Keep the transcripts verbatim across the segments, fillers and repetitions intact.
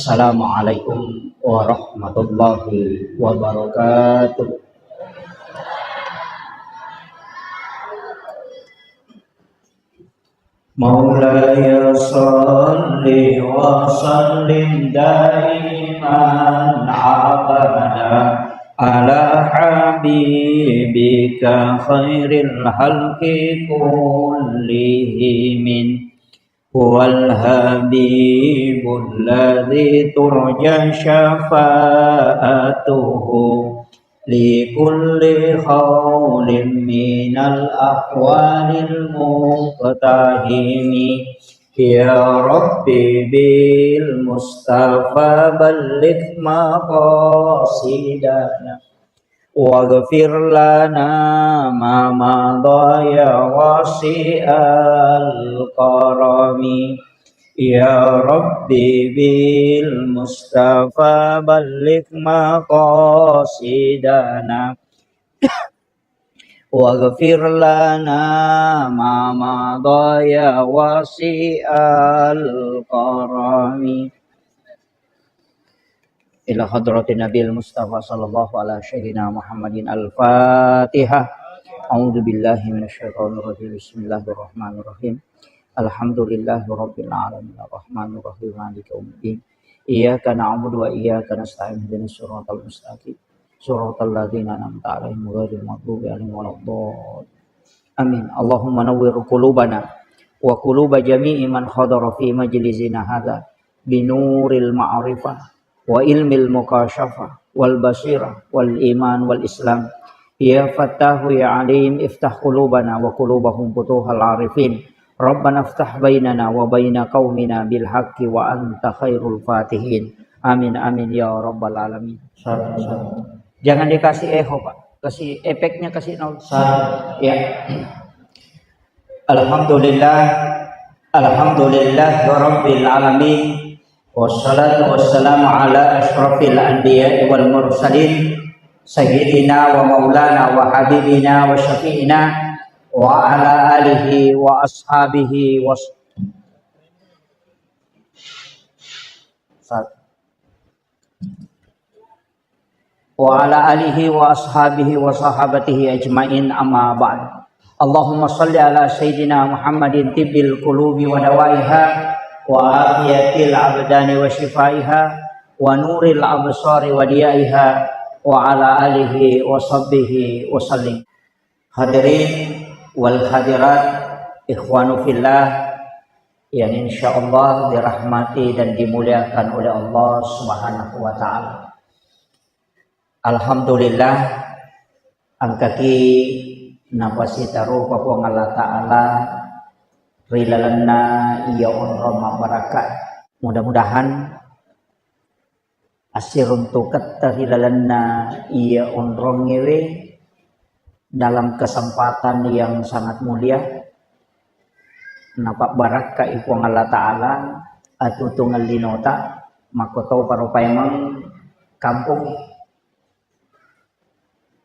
Assalamualaikum warahmatullahi wabarakatuh. مولاي صل وسلم دائما أبدا على حبيبك خير الخلق كلهم. هو الحبيب الذي ترجى شفاعته لكل هول من الأهوال المقتحم. يا رب بالمصطفى بلغ مقاصدنا واغفر لنا ما مضى يا واسع الكرم. يا رب بالمصطفى بلغ مقاصدنا واغفر لنا ما مضى يا واسع الكرم. إلى حضرة النبي المصطفى صلى الله على سيدنا محمد الفاتحة. أعوذ بالله من الشيطان الرجيم. بسم الله الرحمن الرحيم. الحمد لله رب العالمين. الرحمن الرحيم. مالك يوم الدين. إياك نعبد وإياك نستعين. اهدنا الصراط المستقيم. صراط الذين أنعمت عليهم غير المغضوب عليهم ولا الضالين. آمين. اللهم نور قلوبنا وقلوب جميع من حضر في مجلسنا هذا بنور المعرفة وعلم المكاشفة والبصيرة والإيمان والإسلام. يا فتاح يا عليم، افتح قلوبنا وقلوبهم فتوح العارفين. ربنا افتح بيننا وبين قومنا بالحق وأنت خير الفاتحين. آمين، آمين يا رب العالمين. Jangan dikasih echo, Pak. Kasih efeknya, kasih nol. Ya. Alhamdulillah. Alhamdulillah rabbil alamin. Wassalatu wassalamu ala asyrafil anbiya'i wal mursalin, sayyidina wa maulana wa habibina wa syafi'ina wa ala alihi wa ashabihi wa s-, wa ala alihi wa ashabihi wa sahabatihi ajma'in, amma ba'd. Allahumma salli ala sayyidina Muhammadin tibbil qulubi wa dawaiha wa afiyatil abdani wa shifaiha wa nuril absari wa diyaiha wa ala alihi wa sahbihi wa sallim. Hadirin wal hadirat, ikhwanu fillah yang insyaallah dirahmati dan dimuliakan oleh Allah Subhanahu wa taala. Alhamdulillah, engkaki napasitarupa Puang Allah Ta'ala ri lalenna iya onrong mabbarakka. Mudah-mudahan assiruntuketta ri lalenna iya onrongngewe dalam kesempatan yang sangat mulia, napabbarakkai Puang Allah Ta'ala atutungeng linota, makkotoparo paimeng kampung.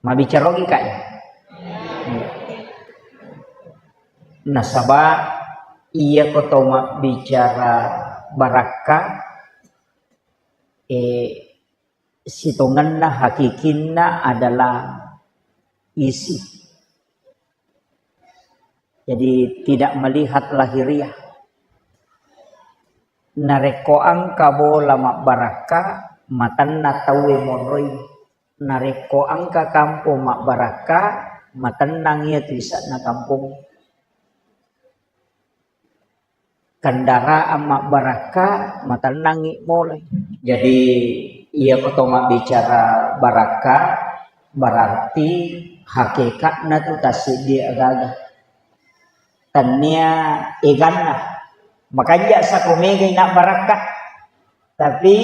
Mabbicara ogi, Kak, ya? Nasaba iya ko to mabbicara barakka, eh, sitongenna hakikinna adalah isi. Jadi tidak melihat lahiriah. Narekko engka bola mabbarakka, matenna tauwe monroi. Narekko engka kampong mabbarakka, matennang iya tu ise'na kampong. Kendaraan mabbarakka, matennangngi molai. Jadi, iya ko to mabbicara barakka, berarti hakekatna tu tassiddi agaga. Tennia eganna. Makanja sako megai na barakka. Tapi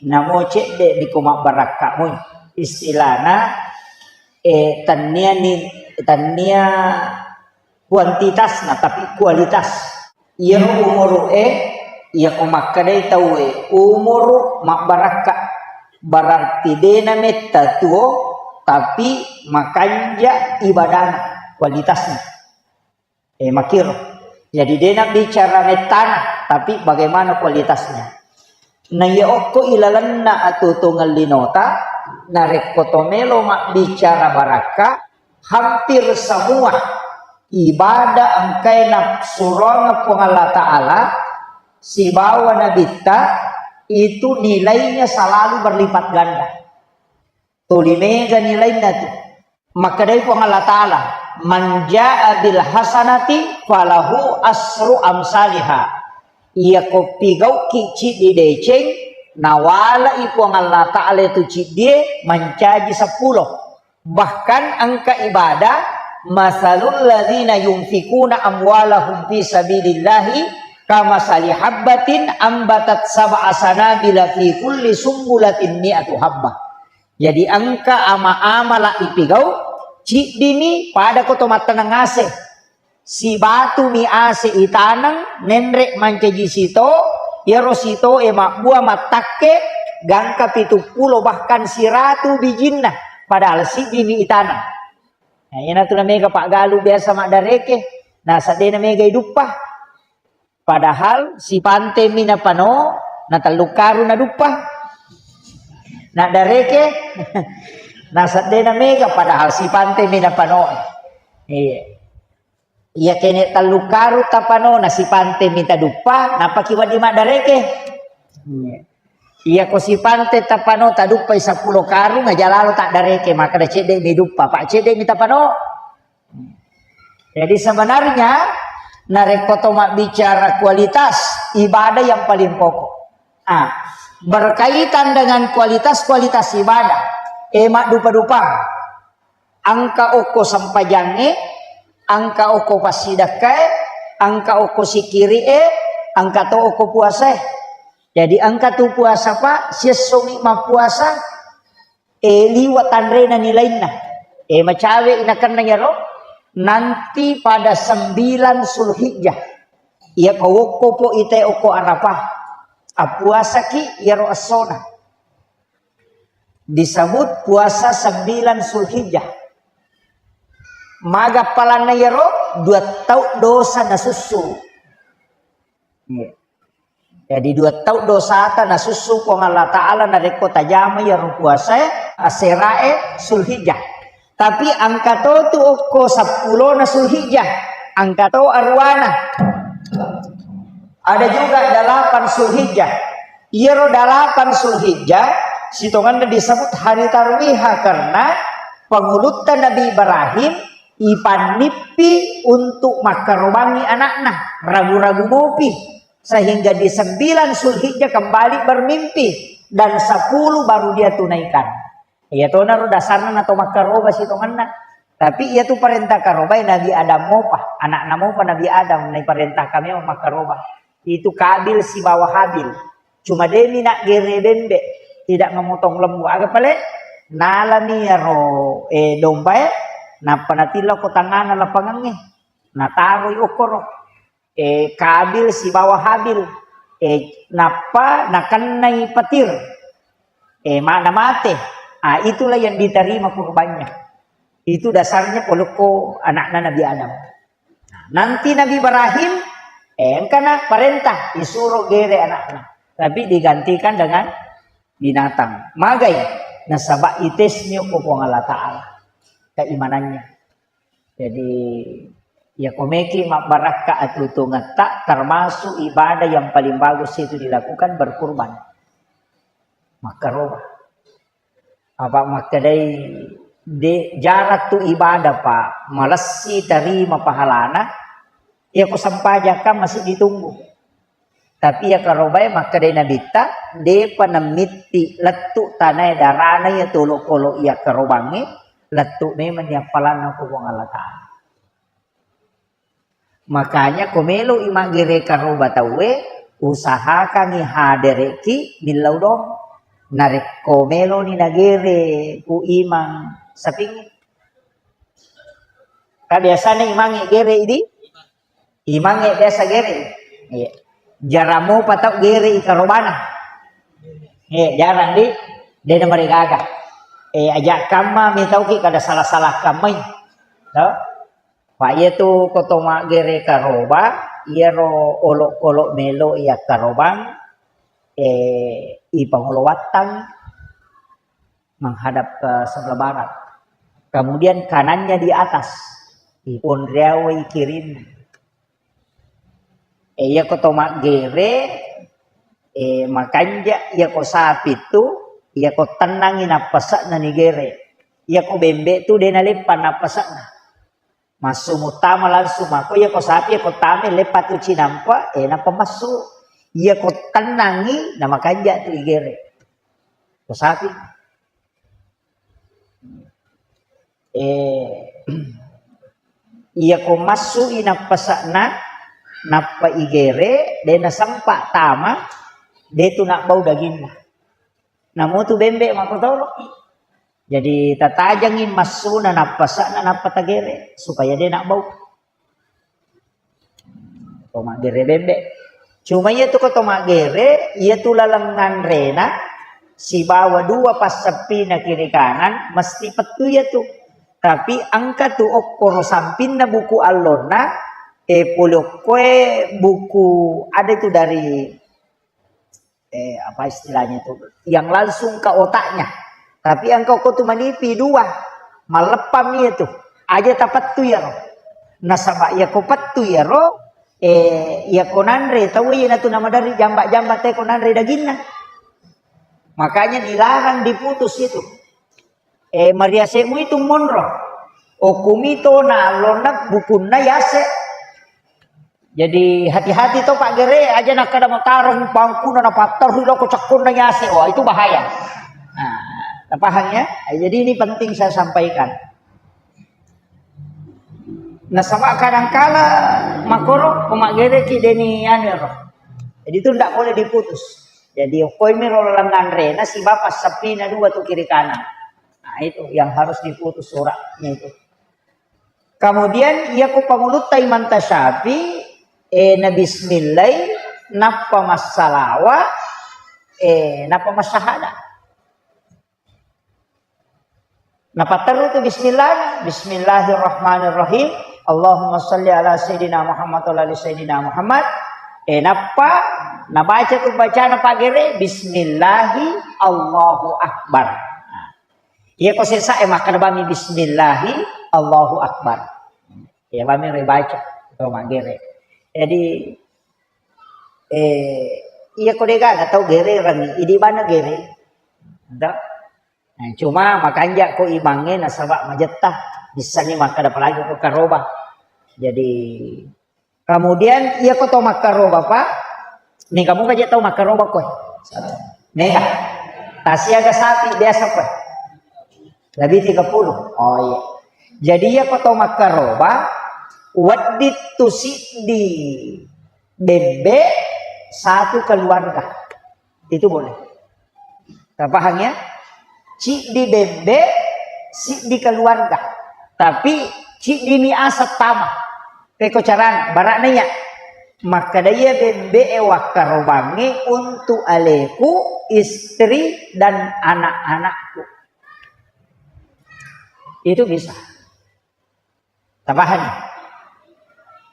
namo cedde di ko mabbarakka moi. Istilahna, eh, tennia ni, tennia kuantitasna, tapi kualitas. Iyaro umuru'e, iyako makkedai tauwe, umuru mabbarakka, berarti de nametta tuo, tapi makanja ibadana, kualitasna. Eh, makiro. Jadi, de nabicara mettana, tapi bagaimana kualitasnya. Na iya okko ilalenna atuo-tuongeng linota, narekko to melo mabbicara barakka, hampir semua ibadah engkae nasuroang Puang Allah Ta'ala sibawa Nabitta itu nilainya selalu berlipat ganda. Tuli mega nilainna tu. Makkedai Puang Allah Ta'ala, "Man jaa bil hasanati falahu asru amsaliha." Iya ko pigauki ciddi deceng, nawalai Puang Allah Ta'ala itu ciddie mancaji seppulo. Bahkan engka ibadah, "Masalul ladzina yunfikuna amwalahum fi sabilillahi kamasali habbatin ambatat sab'a sanabila fi kulli sumbulatin mi'atu habbah." Jadi engka ama-amala ipigau, ciddimi pada ko to mattaneng ase. Sibatumi ase itaneng, nenre mancaji sito, iyaro sitoe mabbua mattakke, gangka pitu pulo bahkan siratu bijinna, padahal siddimi itaneng. Nah, iyanatu namega paggalu biasa maddareke, nasadde namega iduppa. Padahal sipantemi napano, na tellu karung naduppa. Naddareke, nasadde namega, padahal sipantemi napano. Iya. Iya kene tellu karung tapano, na sipantemi taduppa, napaki wedding maddareke. Iya. Iya ko sipante tapano taduppai seppulo karung, aja lalo taddareke, makkeda cedde'mi duppa, pa cedde'mi tapano. Jadi sebenarnya, narekko to mabbicara kualitas ibadah yang paling pokok. Ah, berkaitan dengan kualitas-kualitas ibadah. Eh, maddupa-dupa. Engka okko sempajangnge, engka okko passidakkae, engka okko sikiri'e, engka to okko puasae. Jadi engka tu puasa, Pak, siessomi mappuasa, eh, liwa tanrena nilainna. Eh, macawe inakenna yaro, nanti pada sembilan Zulhijjah. Iya ko wokko po ite okko Arafah. Appuasaki yaro essona. Disebut puasa sembilan Zulhijjah. Maga palanna yaro, dua tau dosa nasussu. Iya. Jadi dua tau dosata nasussu Puang Allah Ta'ala narekko tajama yaro puasae, aserae Zulhijjah. Tapi engka to tu okko seppulona Zulhijjah, engka to aruwana. Ada juga dalapan Zulhijjah. Iyaro dalapan Zulhijjah, sitongenna disebut hari tarwiha karena pangulutta Nabi Ibrahim ipannippi untuk makkarobangi anakna, ragu-ragu mopi. Sehingga di sembilan Zulhijjah kembali bermimpi dan sepuluh baru dia tunaikan. Iya tonaro dasarna nato makkaroba sitongenna. Tapi iya tu parenta karobai Nabi Adam mopa, anakna mopa Nabi Adam, naiparentahkan memang makkaroba. Itu Kabil sibawa Habil. Cuma demi nak gere bembe, tidak memotong lembu. Aga pale? Nalami yaro, eh, dombae, nappa natillau ko tangana lapangangnge. Nataroi okkoro. Eh, Kabil sibawa Habil. Eh, nappa nakennai petir. Eh, ma-, namate. Ah, itulah yang diterima kurbannya. Itu dasarnya polokko anakna Nabi Adam. Nah, nanti Nabi Ibrahim, eh, engkana parentah, disuruh gere anakna. Tapi digantikan dengan binatang. Magai? Nasaba itesnya ko Puang Allah Ta'ala. Keimanannya. Jadi, ya komeki mabbarakka atutungetta, termasuk ibadah yang paling bagus itu dilakukan berkurban. Makkaroba. Apa makkedai de jarang tu ibadah, Pak, malessi tarima pahalana, ya ko sempajakkan masih ditunggu. Tapi iya karobae makkedai Nabitta, depa nammitti lettu tanae darana iya tolo-kolo iya karobangnge, lettu memang ni appalanna ko Puang Allah Ta'ala. Makanya ko melo i maggere karoba tauwe, usahakangi hadereki millau dong. Narekko melo ni nagere ku imang sapingnge. Ka biasana imangnge gere idi, Imangnge biasa gere. Iya. Jarang mopa tau gere i karobana. Eh, jarang di, de namarigaga. Eh, aja kamma mitauki kada salah-salah kammai. To? Pa iya tu ko to maggere karoba, iyaro olok-olok melo iya karobang, eh, ipangolo wattang menghadap ke sebelah barat. Kemudian kanannya di atas, iponriawai kirinna. Eh, iyako to maggere, eh, makanja, iyako sapi tu, iyako tennangi nappase'na nigere. Iyako bembe tu de naleppa nappase'na. Massu muttama langsung mako, iyako sapi, iyako tame, leppa tu cinampa, eh, nappa massu. Iyako tennangi, namakanja tu igere. Ko sapi. Eh, iyako massui nappase'na, nappa igere, de nasempa tama, de tu nabbau daginna. Namo tu bembe makotoro. Jadi tatajangi massuna nappase'na, nappa tagere, supaya de nabbau. To maggere bembe. Cuma iya tu ko to maggere, iya tu laleng nganrena sibawa dua passeppina kiri kanan mesti pettu iya tu. Tapi engka tu okkoro sampinna buku allonna, eh, pole okkoe buku ada tu dari, eh, apa istilahnya itu, yang langsung ke otaknya. Tapi engka ko tu manipi dua, malleppami itu. Aja tapettu iyaro. Nasaba iyako pettu iyaro, eh, iyako nanre tau iyana tu namaderri jamba-jamba te ko nanre daginna. Makanya dilarang diputus itu. Eh, mariase'mu itu monro. Okkumi tona allonna bukunna yase. Jadi hati-hati to Pak Gere, aja nakkeda matareng bangkuna napatterru loko cekkonna yase. Wah, itu bahaya. Nah, paham ya? Eh, jadi ini penting saya sampaikan. Nasaba kadangkala makoro ko maggereki deni anu ero. Jadi itu ndak boleh diputus. Jadi okkoimi ro laleng nganrena sibawa passepina dua tu kiri kanan. Nah, itu yang harus diputus suratnya itu. Kemudian iya ko pangulutta Imam Tasyafi, eh, na bismillai, nappa massalawa, eh, nappa massahada. Napatterru tu bismillah, bismillahirrahmanirrahim. Allahumma salli ala sayyidina Muhammad wa ala ali sayyidina Muhammad. Eh, nappa nabaca tu bacana Pak Gere, bismillahi Allahu Akbar. Nah, iya ko sesa e makkeda bami bismillahi Allahu Akbar. Iya bami ribaca to maggere. Jadi, eh, iya ko degaga tau gere rangi, idi bana gere. Nda. Nah, cuma makanja ko imangnge nasaba majetta, bissangi makkeda apalagi ko karoba. Jadi, kemudian iya ko tau makkaroba, Pak, mega muka je tau makkaroba koe. Mega. Tasiaga sapi biasa koe. Lebih tiga puluh. Oh iya. Jadi iya ko tau makkaroba, wedding tu siddi bembe satu keluarga. Itu boleh. Kita paham ya? Ciddi bembe, siddi keluarga. Tapi ciddimi aseng tama. Pekko carana, bara'na iya. Makkeda iya bembe e wakkarobangnge untuk aleku, istri, dan anak-anakku. Itu bisa. Tapahami?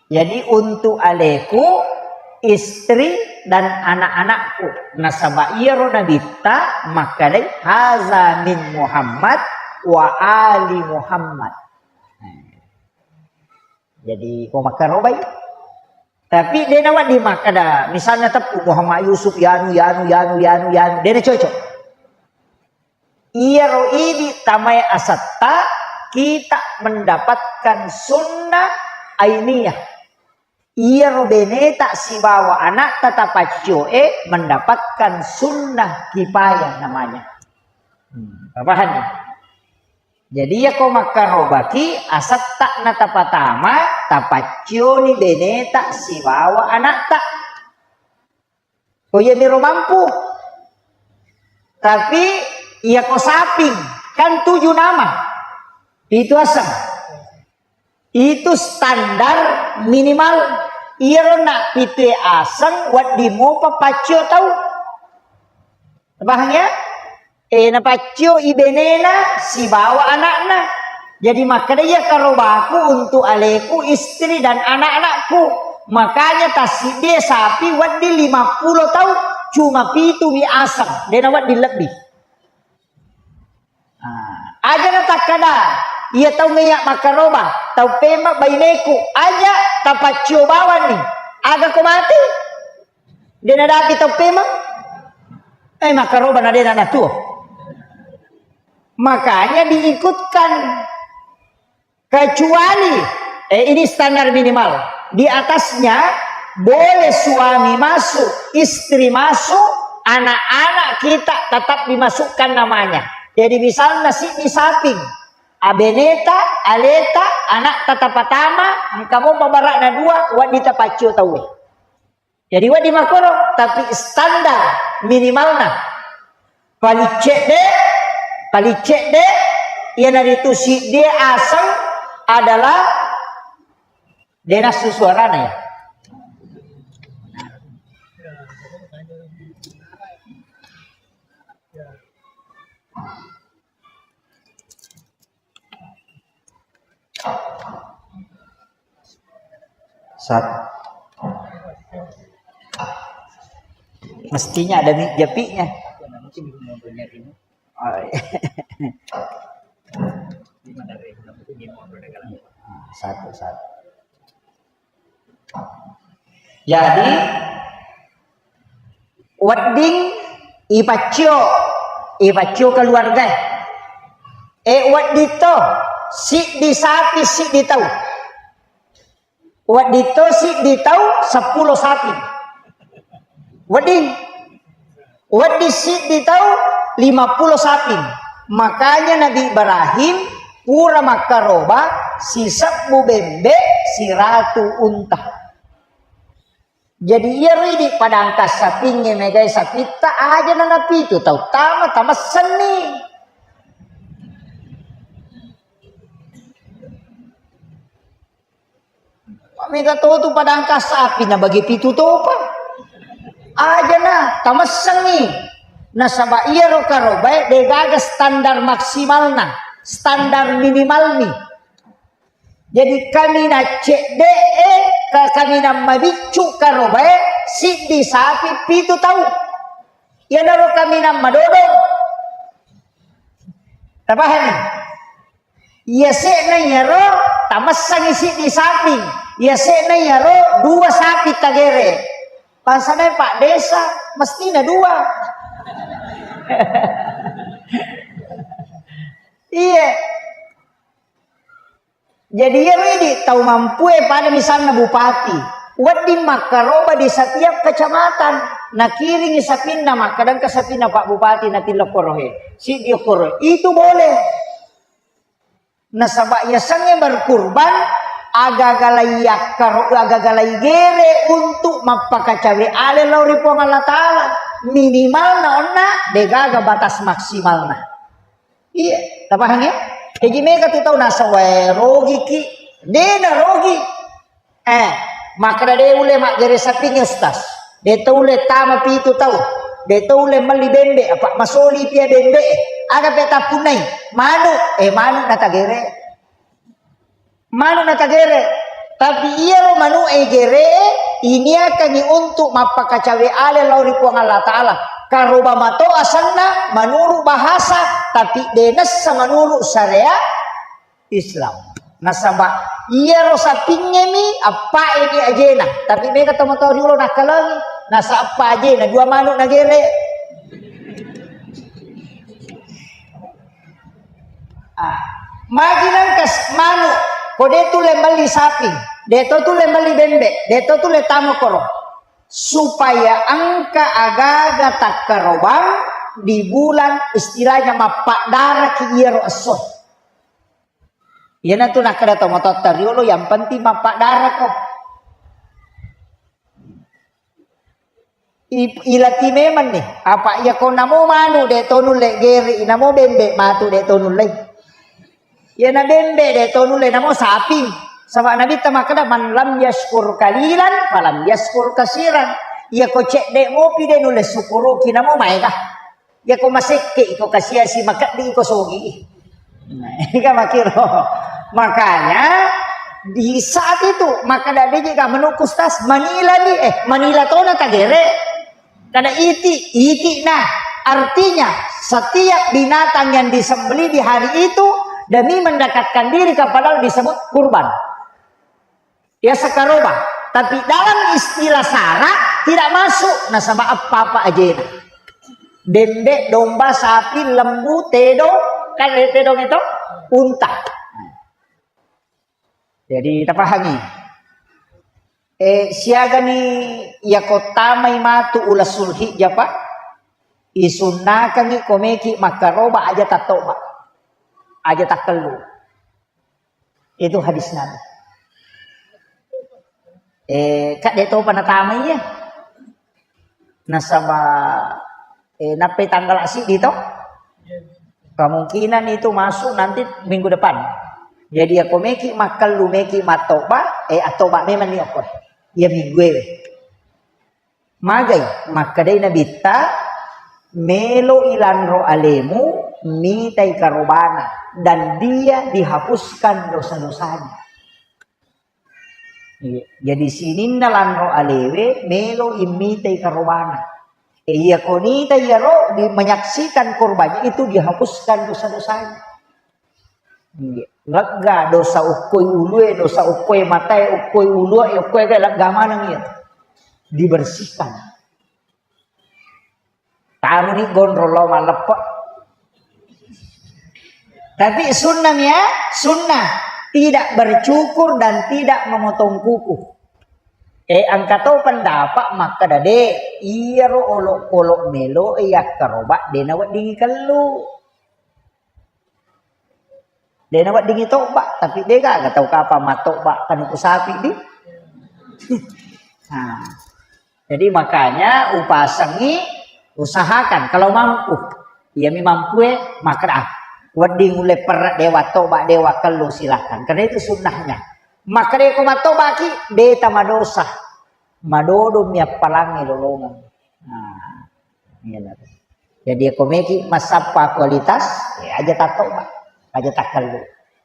Jadi untuk aleku, istri, dan anak-anakku. Nasaba iyaro nabitta makkedai, "Haza min Muhammad wa ali Muhammad." Jadi ko makkarobai. Tapi de nawedding makkeda, misalnya teppu Muhammad Yusuf, yanu, yanu, yanu, yanu, yanu. De nacocok. Iyaro idi tamae asetta, kita mendapatkan sunnah ainiyah. Iyaro beneta sibawa anakta tapaccio e mendapatkan sunnah kifayah namanya. Hmm, paham ya? Jadi iya ko makkarobaki asetta na tapatama, tapaccioni beneta sibawa anakta. Ko iyamiro mampu. Tapi iya ko saping, kan tujuh nama. Pitu aseng. Itu standar minimal. Iyaro na pitu aseng wedding mopa paccio tau. Paham ya? Eh, napaccio i benena sibawa anakna. Jadi makkeda iya karobaku untuk aleku, istri dan anak-anakku. Makanya tassiddie sapi wedding lima puluh tau. Cuma pitu mi aseng, de' nawedding lebbi. Ah, aja na takkada, iya tau ngeya makkaroba, tau pema baineku, aja tapaccio bawanni. Aga ko mati? De' nadapi tau pema? Eh, makkaroba na de' na natuo. Makanya diikutkan. Kecuali, eh, ini standar minimal. Di atasnya boleh suami masuk, istri masuk, anak-anak kita tetap dimasukkan namanya. Jadi misalnya si saping, abeneta, aleta, anak tatapatama, engka mo babarakna dua, wedding tapaccio tauwe. Jadi wedding makkoro, tapi standar minimalna. Paling cedde, paling cedde, iyanaritu siddi aseng adalah de' nassu suarana ya. Sat. Mestinya ada mi-, japinya. Oh, iya. Satu, satu. Jadi, wedding ipaccio, ipaccio keluarga. Eh, wedding to, siddi sapi, siddi tau. Wedding to siddi tau, seppulo sapi. Wedding. Wedding siddi tau, lima puluh sapi. Makanya Nabi Ibrahim pura makkaroba sisebbu bembe, siratu unta. Jadi iyaro idi padangka sapingnge megai sapitta aja na napitu tau tama tamessenni. Mega to tu padangka sapi na bagi pitu topa. Aja na tamessenni. Nasaba iyaro karobae degaga standar maksimalna, standar minimalni. Jadi kaminang cedde'e, ka-, kaminang mabiccu karobae, siddi sapi pitu tau. Iyanaro kaminang madodong. Tapahami? Iyase'na iyaro, tamessangi siddi sapi. Iyase'na iyaro, dua sapi tagere. Bangsa mai Pak Desa, mestina dua. Iya. Jadi, iyaro idi tau mampue pada misalna bupati, wedding makkaroba di setiap kecamatan, nakiringi sapinna, makkadangka sapinna Pak Bupati, natillo korohe, siddi korohe. Itu boleh. Nasaba yasengnge berkurban, agagalai yakkaro-, agagalai gere untuk mappakacawe ale lao ri Puang Allah Taala. Minimalna onna, degaga batas maksimalna. Iya, tapahang ya? Jaji mega tu tau nasawae rogiki, de na rogi. Eh, makkeda de ulle maggere sapingnge, Ustaz. De to ulle tama pitu tau. De to ulle melli bembe, apa masoli pia bembe. Aga pe tappunnai? Manu, eh manu na tagere. Manu na tagere. Tapi iyaro manu e gere, iniakangi untuk mappakacawe ale lao ri Puang Allah Taala. Karoba mato asenna menurut bahasa, tapi de nessa menurut syariat Islam. Nasaba iyaro sapingngemi, appaemi ajena. Tapi mega tomatoa riolo nakkalangi, nasappa ajena, dua manu nagere. Ah, magi nengka s-, manu, ko de tulle melli sapi, de to tulle melli bembe, de to tulle tama koro. Supaya engka agaga takkarobang di bulan istilahnya mappaddaraki iyaro esso. Iyanatu nakkeda tomatoatta riolo, yang penting mappaddarako. I-, ilati memang nih. Apa iya ko namo manu de to nulle gere, namo bembe matu de to nulle. Iyana bembe de to nulle, namo sapi. Saba Nabitta makkeda, "Man lam yaskur kalilan, falam yaskur kasiran." Iya ko cedde mopi de nulle sukuruki, namo maega. Iya ko masekke iko kasiasi, makeddi iko sogi. Nah, ini kan makiro. Makanya di saat itu, maka dadi jika menunggu Ustaz, manila ni, eh, manila tona tagere. Karena iti, iti nah. Artinya, setiap binatang yang disembelih di hari itu demi mendekatkan diri kepada Allah disebut kurban. Ya sekaroba. Tapi dalam istilah sara tidak masuk nasaba apa-apa aja. Bembe, domba, sapi, lembu, tedong, kan ada tedong itu, unta. Jadi tapahangi. Eh, siagani iya ko tamai matu ula Sulhijjah, Pak? Isunnakangi komeki makkaroba aja tattoba. Aja takkellu. Itu hadis Nabi. Eh, kak de topa natamai ya. Nasaba, eh, nappai tanggal siddi to. Kemungkinan itu masuk nanti minggu depan. Jadi ya komeki makkellu meki mattoba, eh, attoba memang ni okko. Ya minggu ewe. Magai, makkedai Nabitta, "Melo ilanro alemu, mitai karobana, dan dia dihapuskan dosa-dosanya." Iya. Jadi sininna lanro alewe, melo immitai karobana. Iya konita iyaro di menyaksikan korbannya itu dihapuskan dosa-dosanya. Iya. Lega dosa ukkoi ulue, dosa ukkoi matae, ukkoi ulue, ukkoi ke lega maneng iya. Dibersihkan. Taruni gondrong lao malleppe. Tapi sunnah ya, sunnah. Tidak bercukur dan tidak memotong kuku. Eh, engka to pendapat makkeda de, iyaro olok-olok melo yakkaroba de naweddingi kellu. De naweddingi toba, tapi de gaga tau kapang mattoba kanuku sapi di. Nah, jadi makanya upasengi, usahakan kalau mampu. Iyami mampu e, makkeda, "Ah, wedding ulle perre dewa toba dewa kellu, silahkan." Karena itu sunnahnya. Makkeda ko mattobaki, de tamadosa. Madodomi appalangnge lolongeng. Nah, iya. Jadi, ko meki massappa kualitas, ya, aja tattoba, aja takkellu.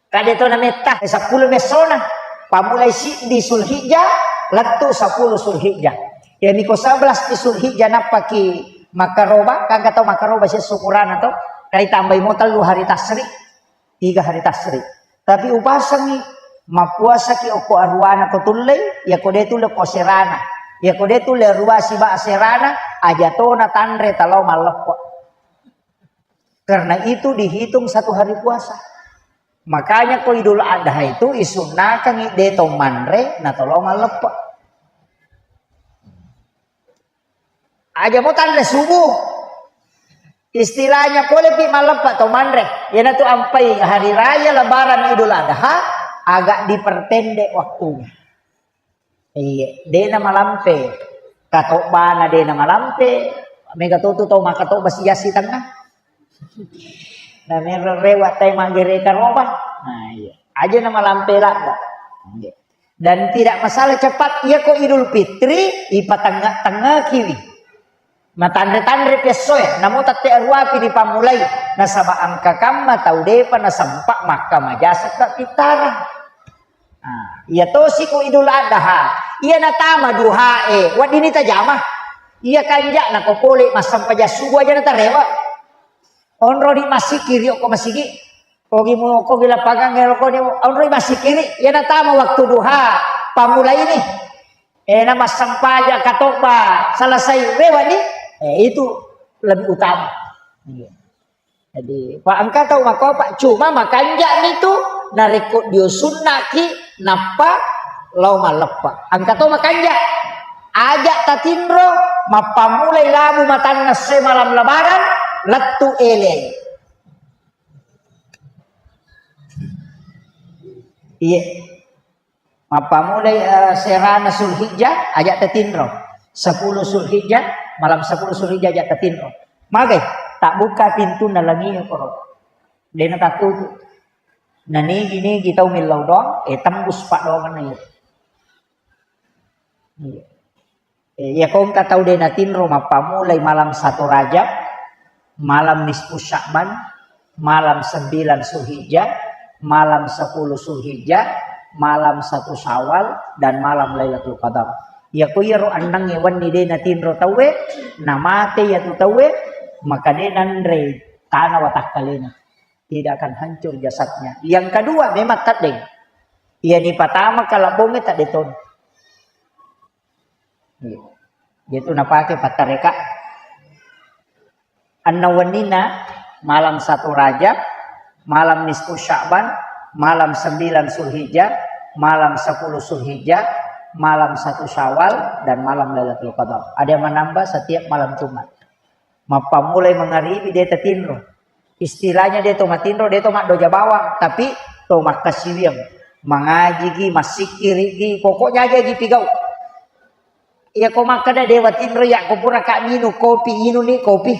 Kade to nametta, eh, seppulo messona. Pamulai siddi Sulhijjah, lettu seppulo Sulhijjah. Yani ko sebelas di Sulhijjah nappaki makkaroba, kan kata makkaroba sia syukurana to, kai tambai mo tellu hari tasri. Tiga hari tasri. Tapi upasengi, mappuasaki okko aruana ko tullei, ya ko de tulle ko serana. Ya ko de tulle arua siba serana, aja tona tanre talao malleppe. Karena itu dihitung satu hari puasa. Makanya ko Idul Adha itu isunnakangi de to manre na talao malleppe. Aja mo tanre subuh. Istilahnya pole pi malleppe to manre. Iyanatu ampai hari raya lebaran Idul Adha agak diperpendek waktunya. Iya, dena malampe. Katobana dena malampe. Mega totu tau makatobba sijassi tengah. Na mero rewa tai maggere karoba. Nah, iya. Aja na malampe ladda. Iya. Dan tidak masalah cepat, iya ko Idul Fitri, ipatengah-tengah kiwi. Matanre-tanre pessoe, namo tette aruapi dipammulai, nasaba engka kamma tau depa nasempa makka majasa ke pittara. Nah, iya tosi ko Idul Adha, iya natama duhae, weddini tajama. Iya kanja'na ko pole massempajang subuh aja natarewa. Onroni massikiri okko masigi. Kogi mu, kogi lapangan ngero koni onroi massikiri. Iya natama waktu duha. Pamulai ni. Eh, na massempajang katobba selesai rewa ni. Eh, itu lebih utama. Iya. Jadi, pa engka tau makopa, cuma makanja'mi tu narekko dio sunnaki nappa lao malleppa. Engka tau makanja. Aja tatinro, mappammulai labu matanna se malam lebaran, lettu ele. Iya. Mappammulai, eh, serana Sulhijjah, aja tatinro. Sepuluh Sulhijjah, malam sepuluh Sulhijjah aja tatinro. Magai, tabbuka pintunna langie koro. Dena tatutu. Nanigi-nigi tau millau doang, eh, tembus paddoangenna iya. Iya. Eh, iya, ko engka tau de natinro mappammulai malam satu Rajab, malam nisfu Sya'ban, malam sembilan Zulhijjah, malam sepuluh Zulhijjah, malam satu Syawal, dan malam Lailatul Qadar. Iyako iyaro ennengnge wenni de natinro tauwe, namate iyatu tauwe, maka de nanre tana watakkalena. Tidak akan hancur jasadnya. Yang kedua, memang teddeng. Iya ni patama kalabbongnge tedde toni. Iya. Itu napake pattareka. Anna wenninna malam satu Rajab, malam nisfu Sya'ban, malam sembilan Zulhijjah, malam sepuluh Zulhijjah, malam satu Syawal, dan malam Lailatul Qadar. Ada yang menambah setiap malam Jumat. Mappammulai mangaribi de tatinro. Istilahnya de to matinro, de to maddoja bawang, tapi to makkasiwiang. Mangajigi, massikkirigi, pokoknya aja gi pigau. Iya ko makkeda dewa tinro ya ko pura ka minum kopi, inung ni kopi.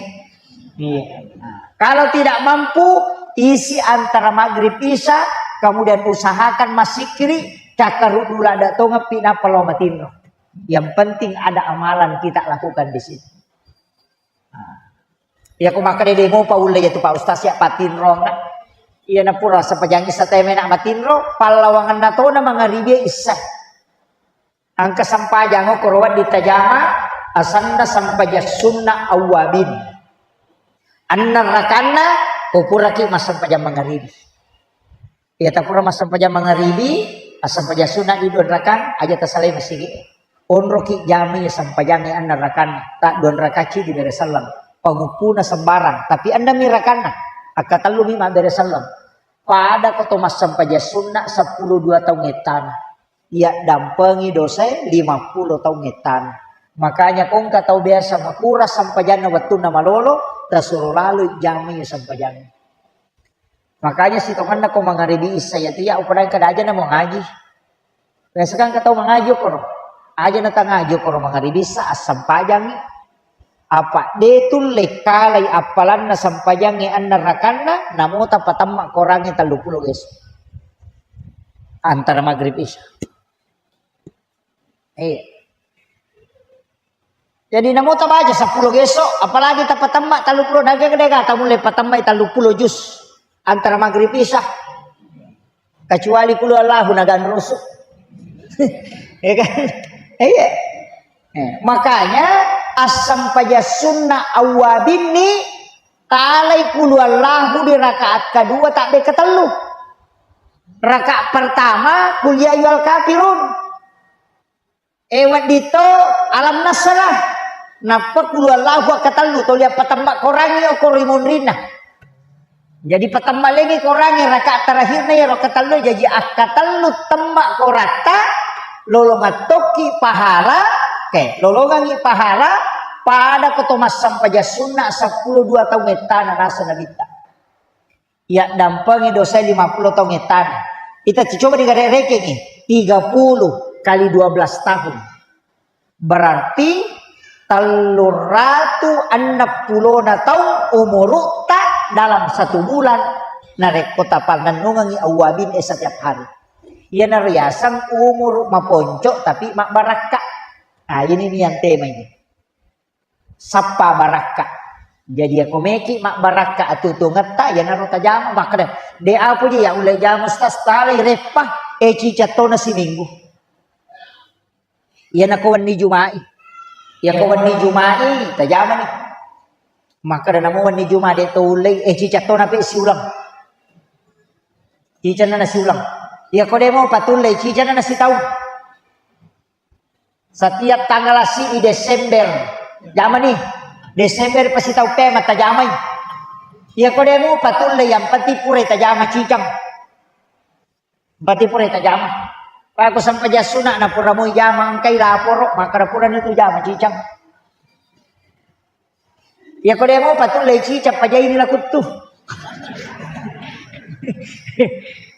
Iya. Nah, kalau tidak mampu, isi antara maghrib isya, kemudian usahakan massikkiri, cakkaruddu ladda tongepi nappa lao matinro. Yang penting ada amalan kita lakukan di situ. Nah, iya ko makkeda de mopa ulle jatu Pak Ustaz ya patinrong. Iya na pura sempajangi sateme nak matinro, pallawangenna tona mangaribi isya. Engka sempajang okkoro wedding tajama, asenna sempajang sunna awwabin. Enneng rakanna, ko puraki massempajang mangaribi. Iya tapura massempajang mangaribi, assempajang sunna di dua rakang, aja tasalai masigi. Onroki jamai sempajangnge enneng rakanna, ta dua rakacci dibere selleng. Panguppuna sembarang, tapi ennengmi rakanna, akkatellumi mabbere selleng. Pada ko to massempajang sunna seppulo dua taung ettana. Iya dampengi dosae lima puluh taung ettana. Makanya ko engka tau biasa makura sempajanna wettunna malolo, tasuro lalo jamai sempajangnge. Makanya sitongenna ko mangaribi isya ya tu ya upada kada aja namo ngaji. Biasa kan engka tau mangaji okkoro. Aja na tangaji okkoro mangaribi isya assempajangi. Apa de tulle kalai appalanna sempajangnge enneng rakanna, namo tapatemma korangnge tellu puluh geso. Antara maghrib isya. Iya. Jadi namo tabaca seppulo geso, apalagi tapatemma tellu puluh, naga de ga tamulle patemma tellu puluh juz antara maghrib isya. Kecuali kulu Allahu naganrusu. Ya kan? Iya. Eh, makanya assempaja sunna awwabinni talai kulu Allahu di rakaat kedua tak de ketellu. Rakaat pertama kul ya ayyuhal kafirun. Eh, wedding to alam nasrah. Nappa kulu Allahu akkatellu toli appatemma korangngi okko ri munrinna. Jadi patemma lengi korangngi rakaat terakhirna iyaro akkatellu, jaji akkatellu temma koratta lolongang tokki pahala, ke, lolongangi pahala pada ko to massampaja sunna seppulo dua taung ettana nasa nabitta. Iya dampengi dosa lima puluh taung ettana. Ita coba digare rekengi, tiga puluh kali dua belas tahun. Berarti telluratu enneng pulona taung umurutta dalam satu bulan. Narekko tapannennungengi awwabin e setiap hari. Iyana riaseng umuru maponco tapi mabbarakka. Ah, ini nih yang tema ini. Sappa barakka. Jadi, ako meki mabbarakka atutungetta, iyanaro tajama, makkeda, "De, apa je ya ulle jama, Ustaz, talai reppa, eh, ciceng tona siminggu." Iyanako wenni Juma'i. Iyako wenni Juma'i, tajama ni. Makkeda namo wenni Juma de to ullei, eh, ciceng tona pe siuleng. Ciceng na siuleng. Iyako de mo patullei, ciceng na sitaung. Setiap tanggal si Desember, jamani. Desember pasti tau pe matajamai. Iya ko demo patulle yang penting pura tajama cicang. Berarti pura tajama. Pak, aku sampai jasuna na pura mau jama engkai laporo, maka pura itu jama cicang. Iya ko demo patulle cicang pajaini lakuttu.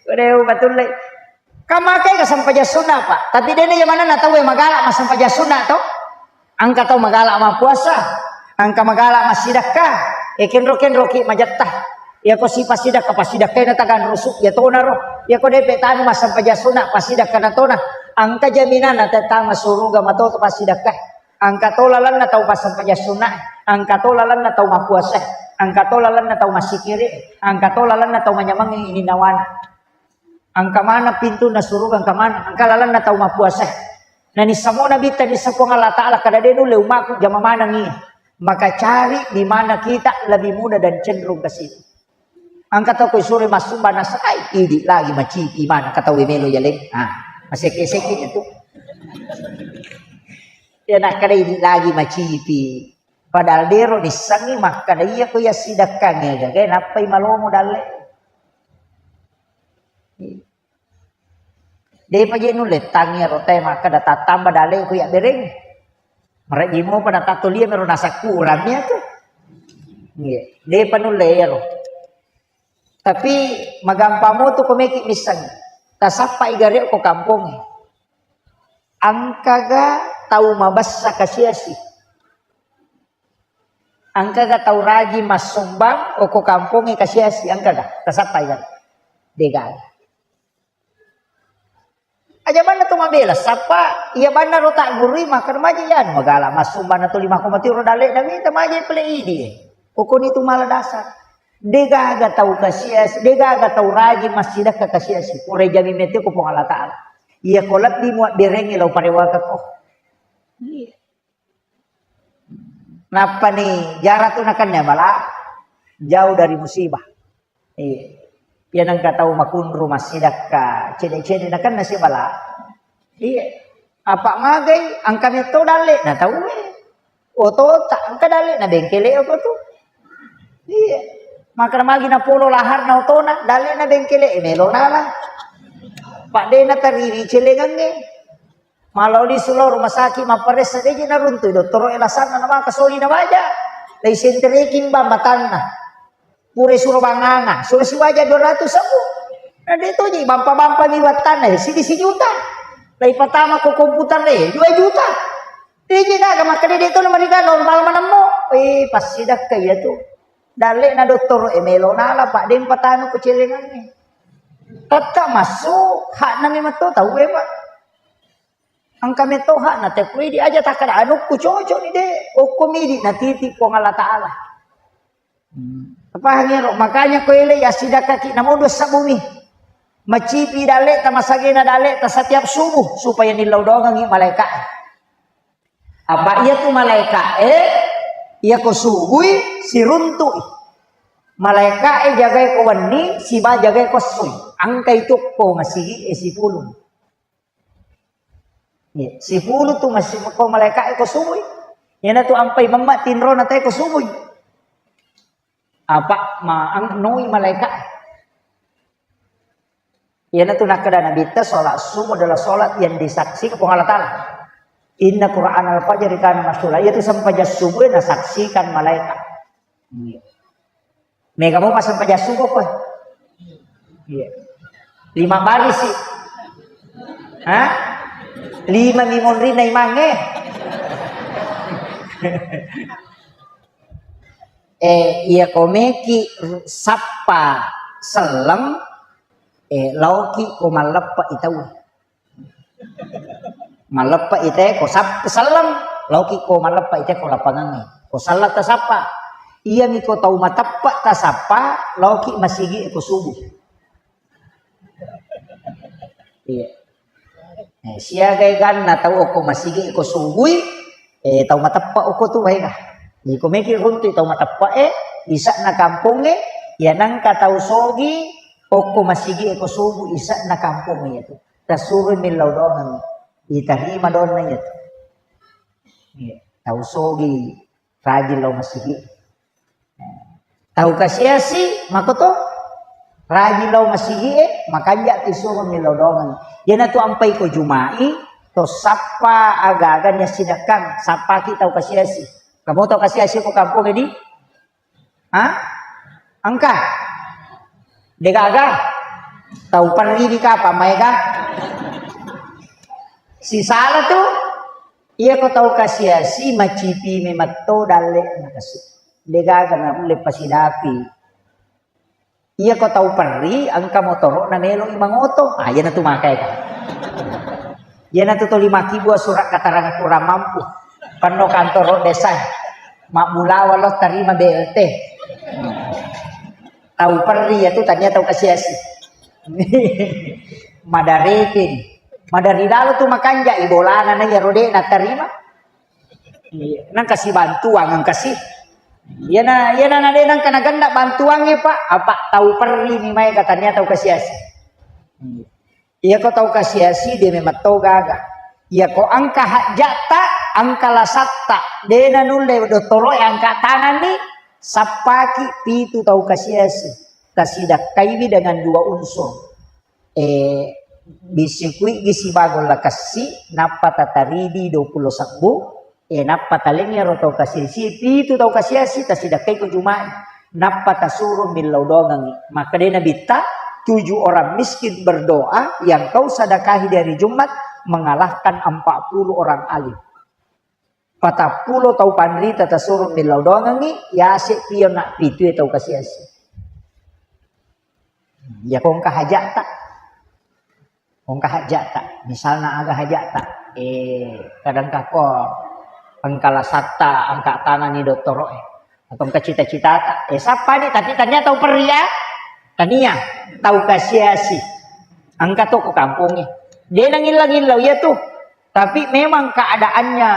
Ko demo patulle. Kamakai ka sampaja sunna, Pak. Tapi dena jamanna tau magala massampaja sunna to. Angka tau magala mappuasa, angka magala massidakka. E kenro-kenro ki majatta. Iya ko si passidakka, passidakka na tagan rusu, iya tona ro. Iya ko depe tanu massampaja sunna, passidakka na tona. Angka jaminanna tetta masuruga mato passidakka. Angka to lalenna tau passampaja sunna, angka to lalenna tau mappuasa, angka to lalenna tau massikiri, angka to lalenna tau manyamangi ini nawana. Angka mana pintunna suruga, angka mana, angka lalenna tau mappuasa. Nani samo Nabitta, nisseng Puang Allah Ta'ala, kada de nulle umakku jama manengi. Maka cari di mana kita lebih mudah dan cenderung ke situ. Engka tau ko isuro massumba nasai, idi lagi macipi mana engka tau melo yaleng. Ah, maseke-seke itu. Ya nakkeda idi lagi macipi. Padahal dero nissengi makkeda iya ko iya sidakkange gaga nappai malomo dalle. Depa je nulle tangi ero te makkeda tattamba dalle ko iya bereng. Marejimo pada tatolia mero nasakkurang ya tu. Iya, depa nulle ero. Tapi magampang motu ko meki misseng. Tasappai gare ko kampongnge. Engkaga tau mabessa kasiasi? Engkaga tau rajin massumbang okko kampongnge kasiasi? Engkaga? Tasappai gare? Degaga. Aja manna tu mabela, sappa iya banna ro taggurui, maka remaja iya anu magala massumbang na tuli makko mati ro dalle na mita maja pale idi. Kokoni tu mala dasar. Degaga tau kasiasi, degaga tau rajin massidakka kasiasi. Pura jami mete ko Puang Allah Ta'ala. Iya ko lebbi muat berengi lau parewaka ko. Iya. Nappani jara tu nakenna bala, jauh dari musibah. Iya. Iya nengka tau makunru massidakka cede-cede nakenna si bala. Iya. Apa magai engka metto dalle na tau e. Otota engka dalle na bengkele apa tu. Iya. Maka magi na polo laharna otona dalle na bengkele e melo nala. Pak dena tariwi celengange. Malao lisu lao rumah sakit mapparessa, deje naruntui dottoro e lasanna namaka soli nabaja. Lai sentereki bambatanna. Pura suro banganga, suro sibaja dua ratus ribu. Na de toji bampa-bampa mi battanna, eh, sidi sijuta. Lai patama ko komputer e, dua juta. Deje gaga makkeda de to na mariga normal manemmo. Eh, passidakka iya tu. Dalle na dottoro e melo nala, Pak, deng patama ko celengange. Tetta massu hakna memang to tau e, Pak. Engka metto hakna te kuidi aja takkada anukku cocok ni de, okko midi natiti Puang Allah Ta'ala. Hmm. Pahang ero, makanya ko ele ya sidakaki namodo sabumi. Macipi dalle ta masagena dalle ta setiap subuh supaya nillau doangengi malaika. Apa iya tu malaika e, iya ko subui siruntui. Malaika e jagai ko wenni, siba jagai ko sui. Angkai tu ko masigi e sipulung. Iya, sipulu tu masih ko malaika e ko subui. Iyana tu ampai memma tinro na te ko subui. Apa ma ang noi malaika e. Iyana tu nakkeda Nabitta, sholat subuh adalah sholat yang disaksikan Puang Allah Ta'ala. Inna Qur'an al-fajri kana masyhula. Iya tu sempajang subuh nasaksikan malaika. Iya. Mega mopa sempajang subuh ko. Iya. Lima baris sih. Hah? Lima mi monrinna imangnge. Eh, iya ko meki sappa selleng, eh, laoki ko malleppa itau. Malleppa ite ko sap-, selleng, laoki ko malleppa ite ko lapangangnge. Ko selleng tasappa. Iyami ko tau mateppa tasappa, laoki masigi e ko subuh. Iya. Eh, siaga eganna tau okko masigi e ko subui, eh, tau mateppa okko tu waega. Jadi ko meki runtu tau mateppa e, isakna kampongnge, ya nangka tau sogi, okko masigi e ko subuh, isakna kampongnge itu. Tassuroi millau doangengngi. Itarima doanna iya tu. Iya. Tau sogi rajin lao masigi. Tau kasiasi makoto rajin lao masigi e, makanja tu suro millau doangengngi. Iyana tu ampai ko Juma'i, to sappa aga-aga ni assidakkang, sappaki tau kasiasi. Kamu tau kasiasi ko kampong edi? Hah? Engka? Degaga? Tau perri di kapang maega? Sisala tu, iya ko tau kasiasi macipi memetto dalle nakasu. Degaga na ulle pasidapi. Iya ko tau perri, engka motoro na melo i mangoto. Ah, iyana tu makaega. Iyana tu toli makkibua surat keterangan kurang mampu. Penno kantoro desa. Mabbulawa lo tarima B L T. Tau perri ya tu tania tau kasiasi. Madareke ni. Madari lalo tu makanja i bolana na iyaro de' natarima. Iya, nangka si bantuang engka si. Iyana, iyana na de' nangka nagenna bantuang e, Pak, apa tau perri mi mai katanya tau kasiasi. Iya. Iyako tau kasiasi de' memang tau gaga. Iyako engka hajjatta, engka lasatta, de' nanulle dottoro'e angka tanganni, sappaki pitu tau kasiasi. Tasidakkaiwi dengan dua unsur. Eh, bisikuigi sibawa golla kessi, nappa tataridi dua puluh sebbu, eh, nappa talengngi ero tau kasiasi, pitu tau kasiasi, tasidakkai ko Juma'i, nappa tasuro millau doangengngi. Makkedai Nabitta, tujuh orang miskin berdoa yang kau sedekahi di hari Jumat mengalahkan empat puluh orang alim. Patappulo tau panrita tasuro millau doangengngi, yase pio na pitue tau kasiasi. Iya ko engka haja'ta. Engka haja'ta. Misalna aga haja'ta. Eh, kadang kako engka lasatta, angka tanganni dottoro'e. Atau engka cita-citata. Eh, sappani, tapi tania tau perria. Tania, tau kasiasi. Engka to ko kampongnge. De' nangillau-ngillau, iya tu. Tapi memang keadaannya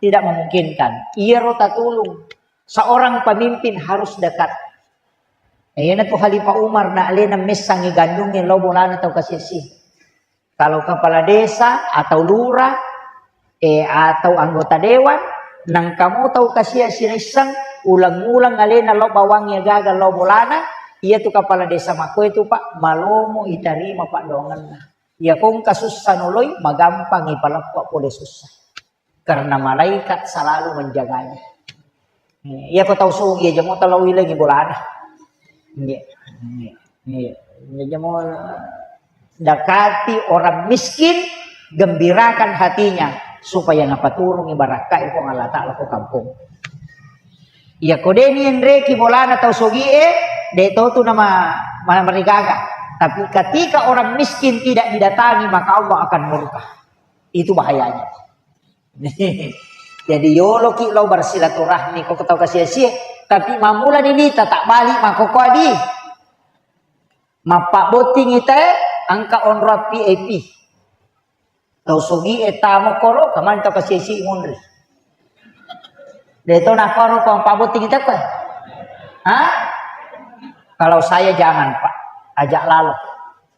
tidak memungkinkan. Iyaro tatulung. Seorang pemimpin harus dekat. Iyana tu Khalifah Umar na alena messangi gandungnge lao bolana tau kasiasi. Kalau kepala desa atau lurah, eh, atau anggota dewan, nangkamo tau kasiasi naisseng, ulang-ulang alena lao bawangngi gaga lao bolana, iya tu kepala desa makko itu, Pak, malomo itarima paddoangenna. Iya ko engka sussa noloi, magampang ipaleppa pole sussa. Karena malaikat selalu menjaganya. Iya ko tau sugi aja mo tau lao ilengi bolana. Iya. Iya. Iya. Iya, aja mo dekati orang miskin, gembirakan hatinya supaya napaturungi barakka Puang Allah Ta'ala ko kampung. Iya ko de' ni enreki bolana tau sugi e, de' to tu nama, nama marigaga. Tapi ketika orang miskin tidak didatangi, maka Allah akan murka. Itu bahayanya. Jadi yoloki lao bersilaturahmi ko tau kasiasi, tapi mamula ni nita tak balik mako ko adi. Mappabbotting ita e, engka onrong V I P. Tau sugi e tamo koro, kamani tau kasiasi munri. De' to nakoro ko mappabbotting ita ko. Hah? Kalau saya jangan, Pak. Ajak lalo.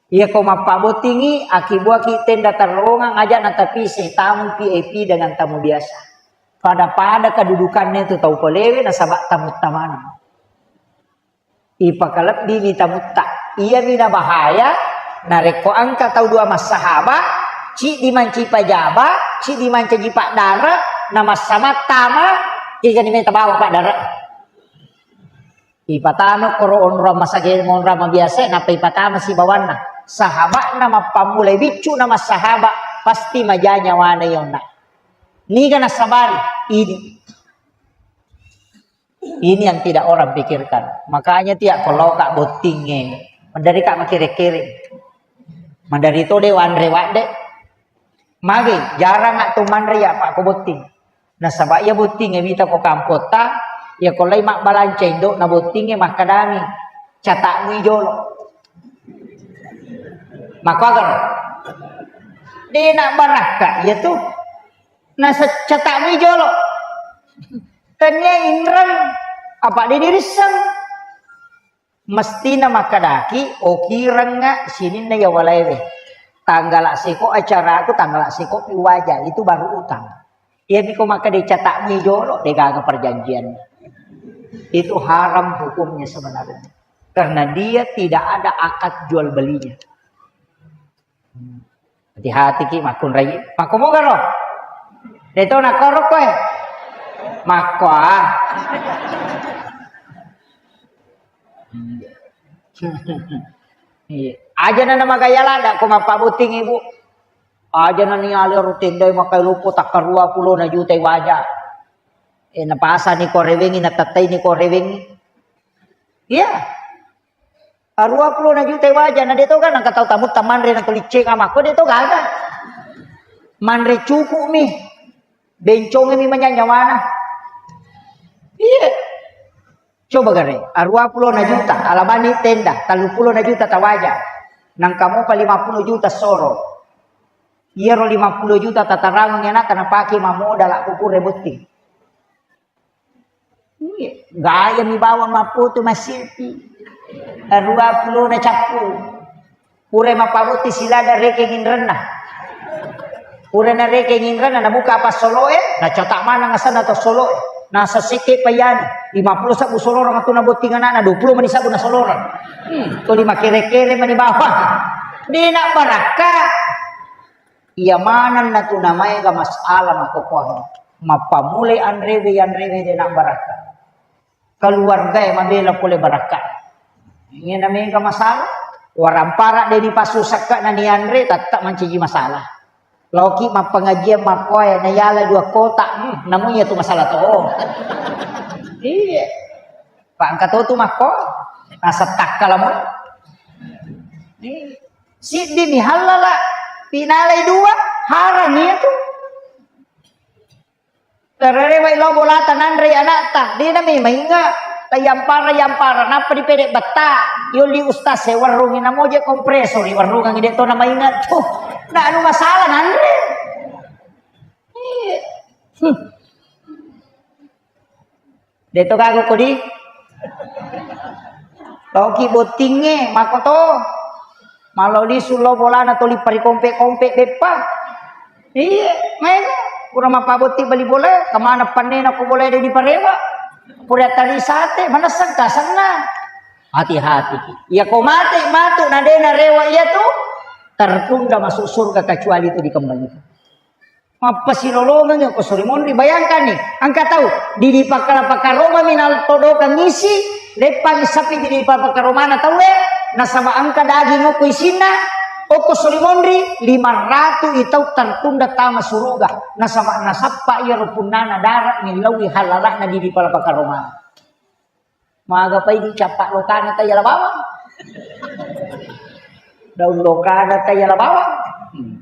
Iya ko mappabbottingi, akibuaki tenda terowongan, aja natapise tamu V I P dengan tamu biasa. Pada-pada kedudukannya itu tau palewe nasaba tamu tamana. Ipakalebbini tamutta. Iyami nabahaya, narekko engka tau dua massahaba, ciddi mancaji pajaba, ciddi mancaji paddara, namassamattama, kegani meta bawa paddara. Ipatama koro onrong masage monrong mabiasa, nappa ipatama sibawanna. Sahaba'na mappammulai biccu na massahaba, pasti maja nyawana yonna. Niga nasabari? Ini. Ini yang tidak orang pikirkan. Makanya tiak koloka bottinge. Mandari ka makere-kere. Mandari to de wanre wadde. Mage, jarang atau manre ya Pak ko botting. Nasaba iya bottingnge mita ko kampotta, iya ko lai mabbalanca indo'na bottingnge makkadangi, "Catakmui jolo." Makkuagaro? De na barakka iya tu. Nasa catakmui jolo. Tania inreng apa de dirisseng. Mestina makkadaki, "Okirengnga sininna iya walaewe. Tanggala seko acaraku, tanggala seko pi waja." Itu baru utang. Iyami ko makkeda catakmi jolo, degaga perjanjian. Itu haram hukumnya sebenarnya. Karena dia tidak ada akad jual belinya. Hati-hati ki makkunrai. Makkumogaro? Deto nakoro koe. Makkoa. Iya. Aja na magaya lada ko mappabotting ibu. Aja na ni ale ro tendai makai lupo takkarua pulo na juta waja. Eh, napasani ko rewengi, natattai ni ko rewengi. Iya. Arua pulo na juta waja, na de to ga nangka tau tamutta manre na kulicceng amakko de to gaga. Manre cukup mi. Bencong mi manyanya wana. Iya. Coba gare, arua pulo na juta, alabani tenda, tellu pulo na juta tawaja. Nangka mopa lima pulo juta soro. Iyaro lima puluh juta tatarangang anakta napake mammodala ko pura botting. Iya, gaya mi bawang mappoto massilpi. Dua puluh na cappu. Pura mappabotti silada rekeng inrenna. Pura na rekeng inrenna, nabuka apa soloe, nacatak maneng asenna to soloe. Nasa sekke payani, lima puluh sabbu solorang tu nabotting anakna, dua puluh mani sabbu na solorang. Hmm, tuli makere-kere mani bawang. Dena barakka. Iya manenna tu namaega masalah makkokkoe. Mappamulai anrewe, anrewe dena barakka. Keluargae mabela pole barakka. Ini namega masalah. Warampara de dipassusakka na nianre, tetap mancaji masalah. Laoki mappengajian makkoe, nayala dua kota, hmm, namu iya tu masalah to. Iya. Pak engka to tu makko, nasettakkala mo. Iya. Siddi mi hallala, pinalai dua, harang iya tu. Tererewai lao bolata nanrei anakta, dena mi mainga, tayampara-yampara, nappa dipede betta, yolli ustaz e warrungi namoje kompresor, warrungangi de to na mainga, tuh, na anu masalah nanre. Iya. Hmm. De to gaga kodi. Laoki bottingnge, makko to. Malo lisu lao bolana toli parikompe-kompe beppa. Iya, maega. Pura mappabotti bali bola, kemana pannena ko bola de diparewa. Pura tari sate, manesseng kasenna. Hati-hati. Iya ko mate, matu na de narewa iya tu, tertunda masuk surga kecuali itu dikembalikan. Mappasilolongengngi ko sori monri. Bayangkanni, engka tau didi pakkara-pakkaromami naltodokang isi, leppangi sapi didi pakkaromana tauwe, nasaba engka daging okko isinna, okko sori monri, lima ratu i tau tertunda tama suruga, nasaba nasappa iyaro punnana dara millauwi halala'na didi pala pakkaromana. Magapai dicappa lokana tayala bawang. Daun lokana tayala bawang. Hmm.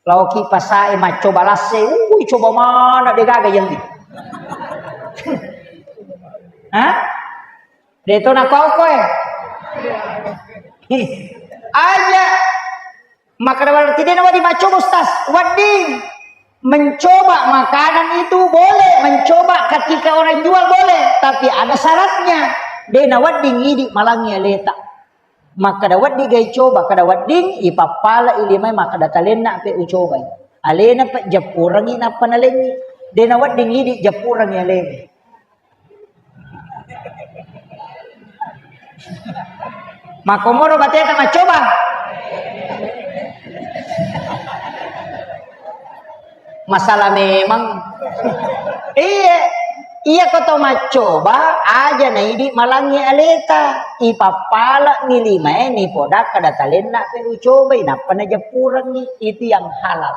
Laoki pasae maccoba lasse, ui coba mana de gaga yelli. Hah? De to nakau koe. Aja. Makkeda berarti de nawedding maccoba, Ustaz? Wedding. Mencoba makanan itu boleh, mencoba ketika orang jual boleh, tapi ada syaratnya. De nawedding idi malangi aleta. Makkeda wedding ga icoba, kada wedding, ipappala ilimai makkeda talenna pe ucobai. Alena pe jappurengi nappa nalengi. De nawedding idi jappurengi alena. Makkomoro bateta maccoba. Masalah memang. Iya, iya ko to maccoba, aja na idi malangi aleta. Ipappala ni limae ni poda kada talenna pe ucobai, nappa najappurengi. Itu yang halal.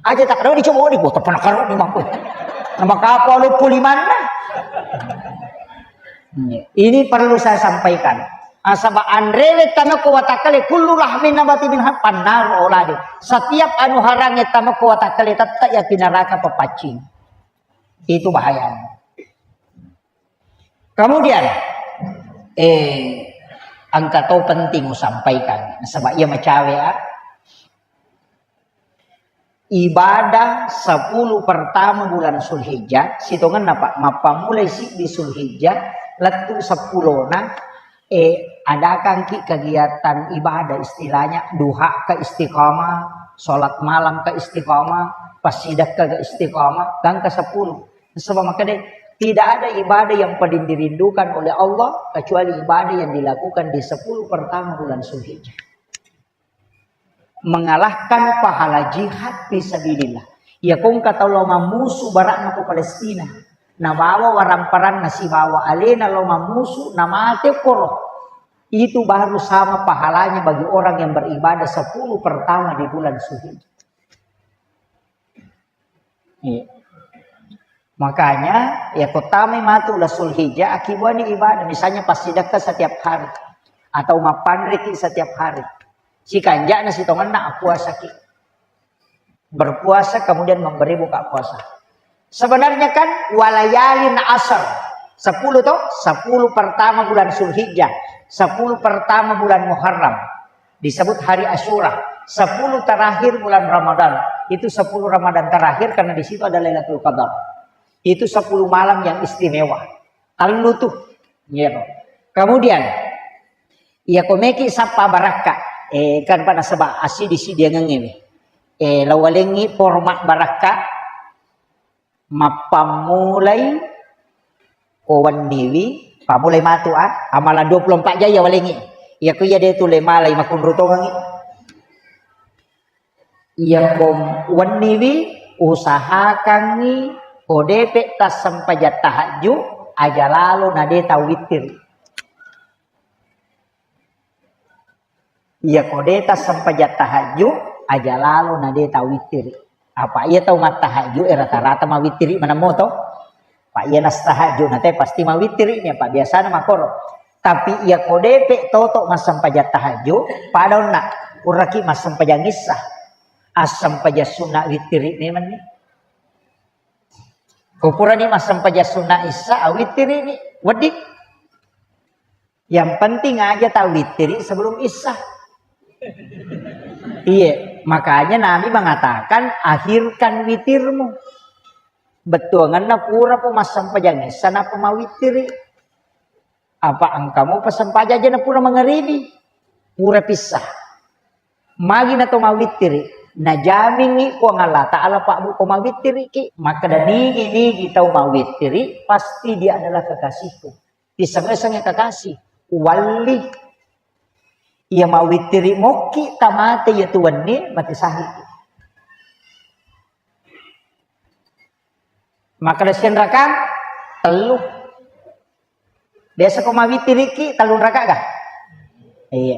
Aja tak ada dicoba di kota pernah karo di mako. Nama kapal luppu limanna. Ini perlu saya sampaikan. Asaba anrewe tamako watakale kullu lahmin nabati min pannar olade. Setiap anu harange tamako watakale tetap ya neraka pepaccing. Itu bahayanya. Kemudian, eh, engka to penting usampaikan. Nasaba iya macawe, ah. Ibadah sepuluh pertama bulan Zulhijjah, sitongenna, Pak, mappamulai siddi Zulhijjah, lettu seppulona, eh, adakangki kegiatan ibadah, istilahnya duha ke istiqamah, sholat malam ke istiqamah, passidekka ke istiqamah, gangka sepuluh. Sebab makanya tidak ada ibadah yang paling dirindukan oleh Allah kecuali ibadah yang dilakukan di sepuluh pertama bulan Zulhijjah. Mengalahkan pahala jihad fisabilillah. Iya kongka tau lao mammusu barakna ko Palestina. Nabawa waramparanna sibawa alena lao mammusu, namate koro. Itu baru sama pahalanya bagi orang yang beribadah sepuluh pertama di bulan Zulhijjah. Iya. Makanya, ya, kottamai matu la Zulhijjah, akibuani ibadah, misalnya passidekka setiap hari, atau mappanriki setiap hari. Sikanja'na sitongenna appuasaki. Berpuasa kemudian memberi buka puasa. Sebenarnya kan walayalin asar, sepuluh toh, sepuluh pertama bulan Zulhijjah, sepuluh pertama bulan Muharram. Disebut hari Asyura, sepuluh terakhir bulan Ramadan. Itu sepuluh Ramadan terakhir karena di situ ada Lailatul Qadar. Itu sepuluh malam yang istimewa. Tellu tuh. Iya. Kemudian, iya, ko meki sappa barakka. Eh, kan pada sebab asidi-sidiangengnge. Eh, lawalengi format barakka. Mappammulai ko wenniwi, pammulai matu, ah, amalan dua puluh empat jam iya walengi. Iya ko iya de tu le malai makunru tongengi. Iya ko wenniwi, usahakangi ko depe tassempajang tahajju, aja lalo na de tau wittiri. Iya ko de tassempajang tahajju, aja lalo na de tau wittiri. Apa iya tau mattahajju, eh, rata-rata mawittiri maneng moto. Pak iya nas tahajju, na te pasti mawittiri ni, apa biasana makoro. Tapi iya ko depe toto massempajang tahajju, pada onna, puraki massempajang issa. Assempajang sunna wittiri memang ni. Ko purani massempajang sunna issa, awittiri ni, wedding. Yang penting aja tau wittiri sebelum isya. Iya, makanya Nabi mengatakan, "Akhirkan witirmu." Bettuanganna pura po massempajang isya, napa mawittiri. Apa engkamu pasempajang aja na pura mangaribi, pura pissa. Magi na to mawittiri, najamingi Puang Allah Ta'ala, Pak Bu, ko mawittiriki. Maka dan nigi-nigi tau mawittiri, pasti dia adalah kekasihku. Piseng-piseng ya kekasih. Walli. Iya mawittiri mokki tamate ya tuwenni mati sahih. Maka dasian rakang tellu. Biasa ko mawittiriki tellu raka ga? Iya.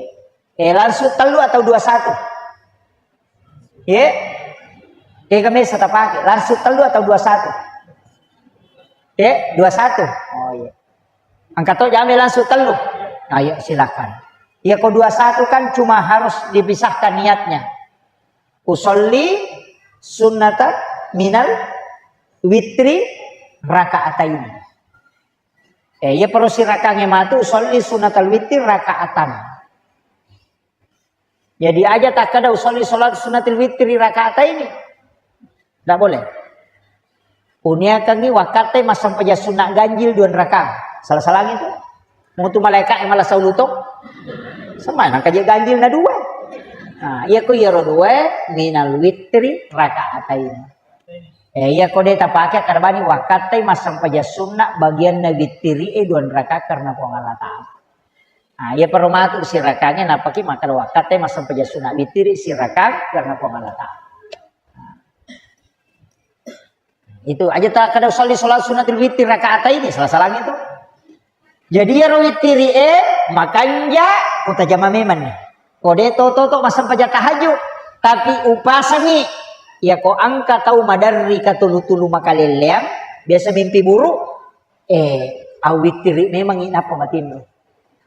Eh, langsung tellu atau dua satu? Iya. Kega mesa tapake langsung tellu atau dua satu? Eh, dua satu. Oh iya. Angkat to jame langsung tellu. Ayo silakan. Ya ko dua satu kan cuma harus dipisahkan niatnya. Usolli sunnata minal witri rakaatain. Eh, iya perlu sirakange matu usolli sunnatal witri rakaatan. Jadi aja takkada usolli salat sunnatil witri rakaataini. Tidak boleh. Uniakangi wakkatte massempajang sunna ganjil dua rakang. Salah-salah itu. Mutu malaika yang malah sauluto. Sama nang kaje ganjil na dua. Nah, iya ko iyaro dua minal witri rakaataini. Eh, iya ko de tapake karbani wakkatte massempajang sunna bagianna witri e dua raka karena Puang Allah Ta'ala. Ah, iya perlu matu sirakange napaki makkada wakkatte massempajang sunna witiri sirakang karena Puang Allah Ta'ala. Itu aja tak kada usalli salat sunnatil witri rakaat ini salah-salah itu. Jadi ya witiri eh makanja kota jama memang nih. Kode toto to massempajang tahajud tapi upasangi ya ko angka tau madarri katulu-tulu makaleleang biasa mimpi buruk eh awitiri memang inapa matinro.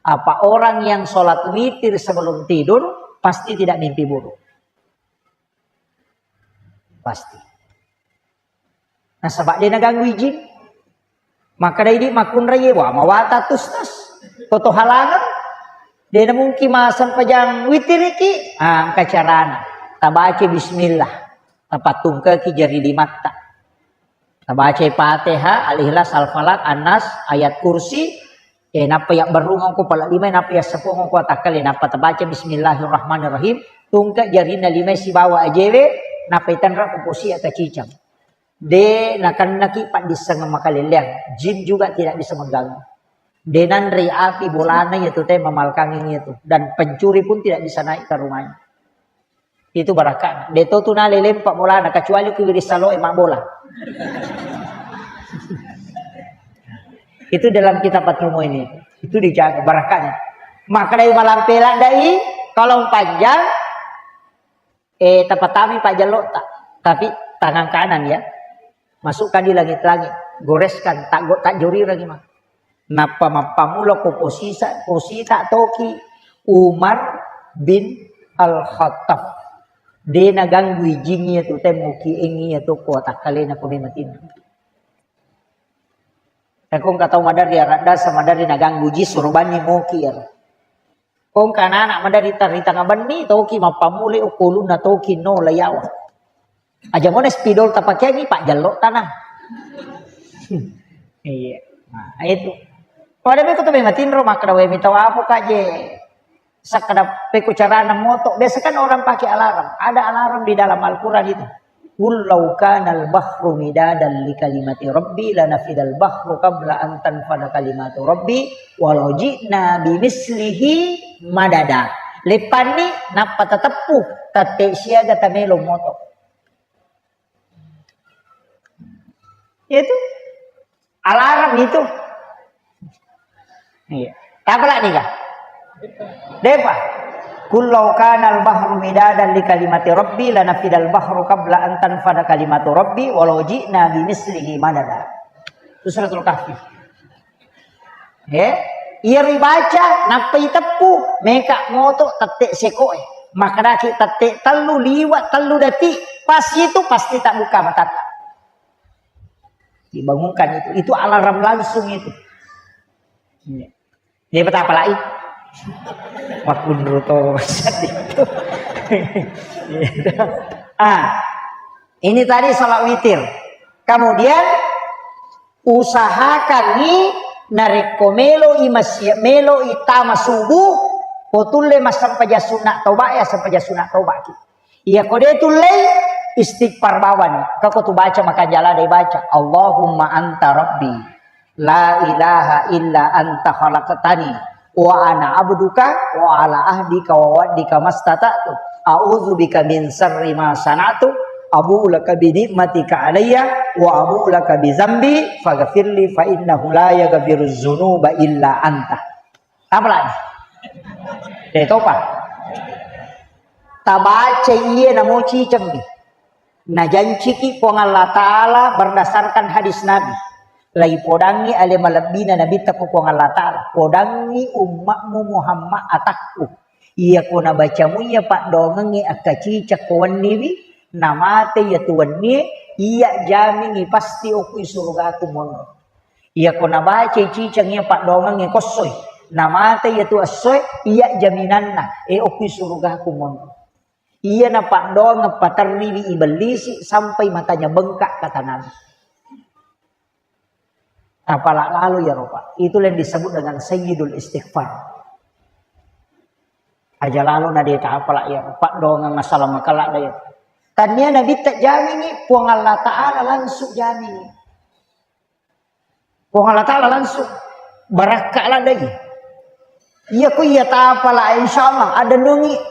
Apa orang yang sholat witir sebelum tidur pasti tidak mimpi buruk? Pasti. Nasaba de naganggu ijin. Maka dai di makunrai wa mawata tustas. Toto halangan. De na mungkin masempajang witiriki. Ah, angka carana. Tabaca bismillah. Tapattungkaki jari limatta. Tabacai Fatihah, Al-Ikhlas, Al-Falaq, An-Nas, Ayat Kursi, eh, nappa yabberrungeng ko pala lima, nappa yasseppuang ko atakkale, nappa tabaca Bismillahirrahmanirrahim, tungke jarinna lima sibawa ajewe, nappa itanra ko posi atacicang. De nakennaki paddissengeng makaleleang, jin juga tidak bisa mengganggu. De nanrei api bolana yatu te mamalkangeng yatu, dan pencuri pun tidak bisa naik ke rumahnya. Itu barakka. De to tu nalai lempa bolana, kecuali ku wiris saloe mabbola. Itu dalam kitab Fathul Muin ini. Itu dijaga barakkanya. Maka dari malampe ladai, kalau panjang, eh, tapatami Pak Jallo tak. Tapi tangan kanan ya. Masukkan di langit-langit. Goreskan, tak go-, tak jori lagi mah. Nappa mappammula ko posisa, posita toki Umar bin Al-Khattab. De naganggu ijingngi tu temmuki engi tu ko takkalena ko mematin. Takong katau madarri aradda samadarri naganggu ji suruh banni moki ero. Ko Kongka anak-anak maderita ri tengah benni, toki mappammulai okko ulunna toki no layawa. Aja mone spidol tapakeangi, Pak, jallo tanah. Iya. Nah, itu. Pada beko tu memang tinro makkeda, "We, mita wapo kaje." Sakkeda peko carana moto. Biasa kan orang pakai alarm. Ada alarm di dalam Al-Quran itu. "Qul law kanal bahru midadan li kalimati rabbi lanafidal bahru qabla an tanfada kalimatu rabbi walau ji'na bimislihi madada." Leppanni nappa tateppu, tette siaga tamelo moto. Itu alarm itu. Iya. Tapalak nih kah? Depa. "Qul law kanal bahru midadan li kalimati rabbi lanafidal bahru qabla an tanfada kalimatu rabbi walau ji'na bimislihi madada." Itu suratul Kahfi. Eh, iya ribaca, nappa iteppu, meka moto tette sekoe. Makkedaki tette tellu liwa tellu detik, pas itu pasti tak buka matatta. Dibangunkan itu, itu alarm langsung itu. Iya. Dia betapa lagi? Makkunru to itu. Ah, ini tadi salat witir. Kemudian usahakangngi narekko meloi massia-, meloi tama subuh, ko tulle massempajang sunna toba ya, sempajang sunna toba ki. Iya ko de tullei, istighfar bawani. Kako tu baca makanja lada baca, "Allahumma anta rabbi, la ilaha illa anta khalaqtani, wa ana abduka, wa ala ahdika wa wa'dika mastata'tu. A'udzu bika min syarri ma sana'tu, abu'u laka bi ni'matika alayya, wa abu'u laka bi dzambi, faghfirli fa innahu la yaghfirudz dzunuba illa anta." Apa lagi? Detopa. Tabaca iye namo cicengmi. Najanciki Puang Allah Ta'ala berdasarkan hadis Nabi. Laipodangngi ale malebbina Nabitta ko Puang Allah Ta'ala. Podangngi ummatmu Muhammad atakku. Iya ko nabacamu iya paddoangengnge akkaciceng ko wenniwi, namate iya tu wennie, iya jamingi pasti okui surugaku monro. Iya ko nabacai ciceng iya paddoangengnge ko essoi, namate iya tu essoe, iya jaminanna, e okui surugaku monro. Iya na paddoangeng paterriwi ibellisi sampai matanya bengkak, kata Nabi. Apala lalo iyaro, Pak. Itulah yang disebut dengan sayyidul istighfar. Aja lalo na de tapala iyaro, paddoangeng asala makala da iyaro. Tania Nabitta jamingi, Puang Allah Ta'ala langsung jamingi. Puang Allah Ta'ala langsung barakka ladai. Iya ko iya tapala, insya Allah ada nungi.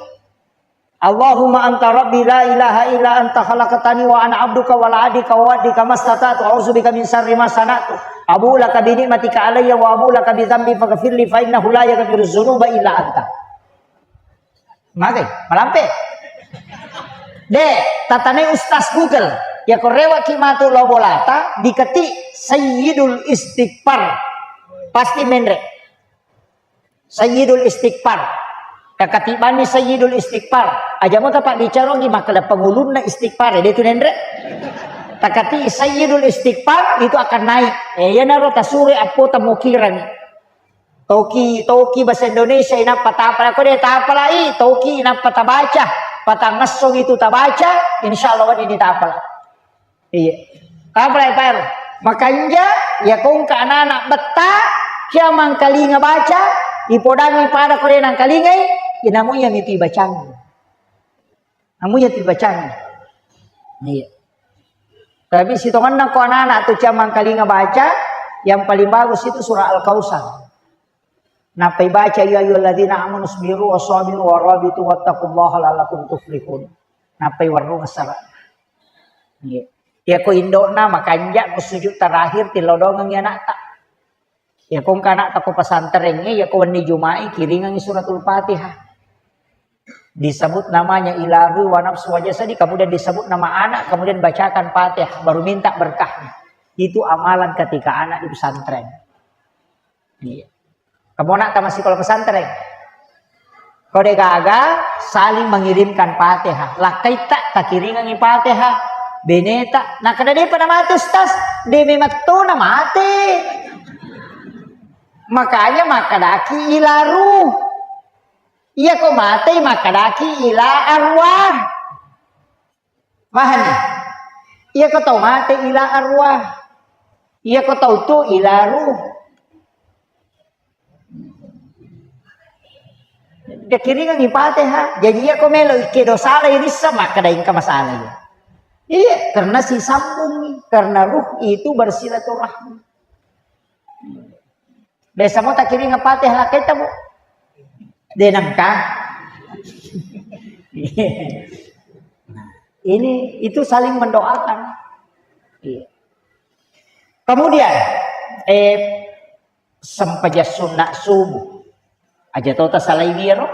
Allahumma anta rabbi la ilaha illa anta khalaqtani wa ana abduka wa ala ahdika wa wa'dika mastata'tu, a'udzubika min syarri ma sana'tu, abu'u laka bi ni'matika alayya wa abu'u laka bi dzambi faghfirli fa innahu la yaghfirudz dzunuba illa anta. Magai, malampe. De, tatanai Ustaz Google. Ya ko rewaki matu lao bolata, diketik Sayyidul Istighfar. Pasti menre. Sayyidul Istighfar. Kakatibanni Sayyidul Istighfar. Aja mo tapak bicara lagi makkeda pengulunna istighfar. Ya, dia itu nendre. Takati Sayyidul Istighfar itu akan naik. Eh, ya naro tasure appo tamukirani. Toki, toki bahasa Indonesia inappa tapala, ko de tapalai, toki inappa tabaca, patangngesso itu tabaca, insya Allah wedding ditapala. Iya. Tapalai, Pak Ero. Makanja, ya kongka anak-anak betta, cia mangkalinga baca, ipodangi pada ko de nangkalingai, inamu iya mitu ibacang. Namu iya tu bacana. Iya. Tapi sitongenna ko anak-anak tu cia mangkalinga baca, yang paling bagus itu surah Al-Kautsar. Nappai baca, "Ya ayyuhalladzina amanu isbiru wasabiru warabitu wattaqullaha la'allakum tuflihun." Nappai warung sara. Iya. Ya ko indokna makanja ko sujud terakhir tilodongeng ya anakta. Ya, kongka anakta ko pesantrengnge, ya ko wenni Juma'i, kiringengi suratul Fatihah. Disebut namanya ilahi wa nafsi wa jasadi, kemudian disebut nama anak, kemudian bacakan Fatihah, baru minta berkahnya. Itu amalan ketika anak di pesantren. Iya. Kamu anakta masih sekolah pesantren? Ko de gaga, saling mengirimkan Fatihah. Lakkaitta takiringengi Fatihah. Beneta, nakkeda depa namate, Ustaz. De memang to namate. Makanya makkedaki ilaru. Iyako matei makkadaki ila arwah. Pahami? Iyako tau mate ila arwah. Iyako tau tu ila ruh. Dikiringengi Fatihah. Jadi iyako melo ikkedo sala irissa makkada engka masalah iya. Iya, karena sisambungi, karena ruh itu bersilaturahmi. Biasa mo takiringa Fatihah lakkaita, Bu? Denangka. Nah, ini itu saling mendoakan. Iya. Kemudian, eh, sempajang sunna subuh. Aja to tasalai wiro.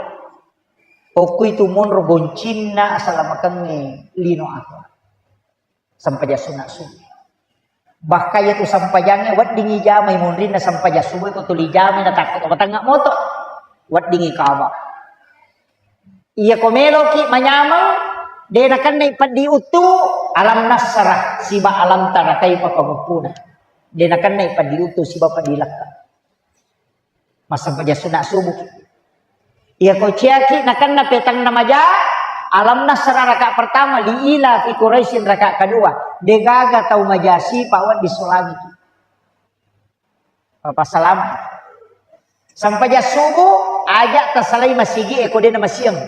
Okko itu monro goncinna asalamakengnge lino akhirat. Sempajang sunna subuh. Bahkan iyatu sempajangnge weddingi jamai munrinna sempajang subuh ko tuli jamai natakko to matengnga moto. Weddingi kaba. Iyako meloki manyameng, de nakennai peddi uttu, alam nasrah siba alam tara kaifa pamukkuna. De nakennai peddi uttu siba peddi lekka. Massempajang sunna subuh. Iyako ciaki nakenna petanna maja, alam nasrah raka pertama, li ila fi Quraisyin raka kedua, degaga tau maja sipa wedding solangiki. Papa salam. Sempajang subuh, aja tasalai masigi eko dena masiang.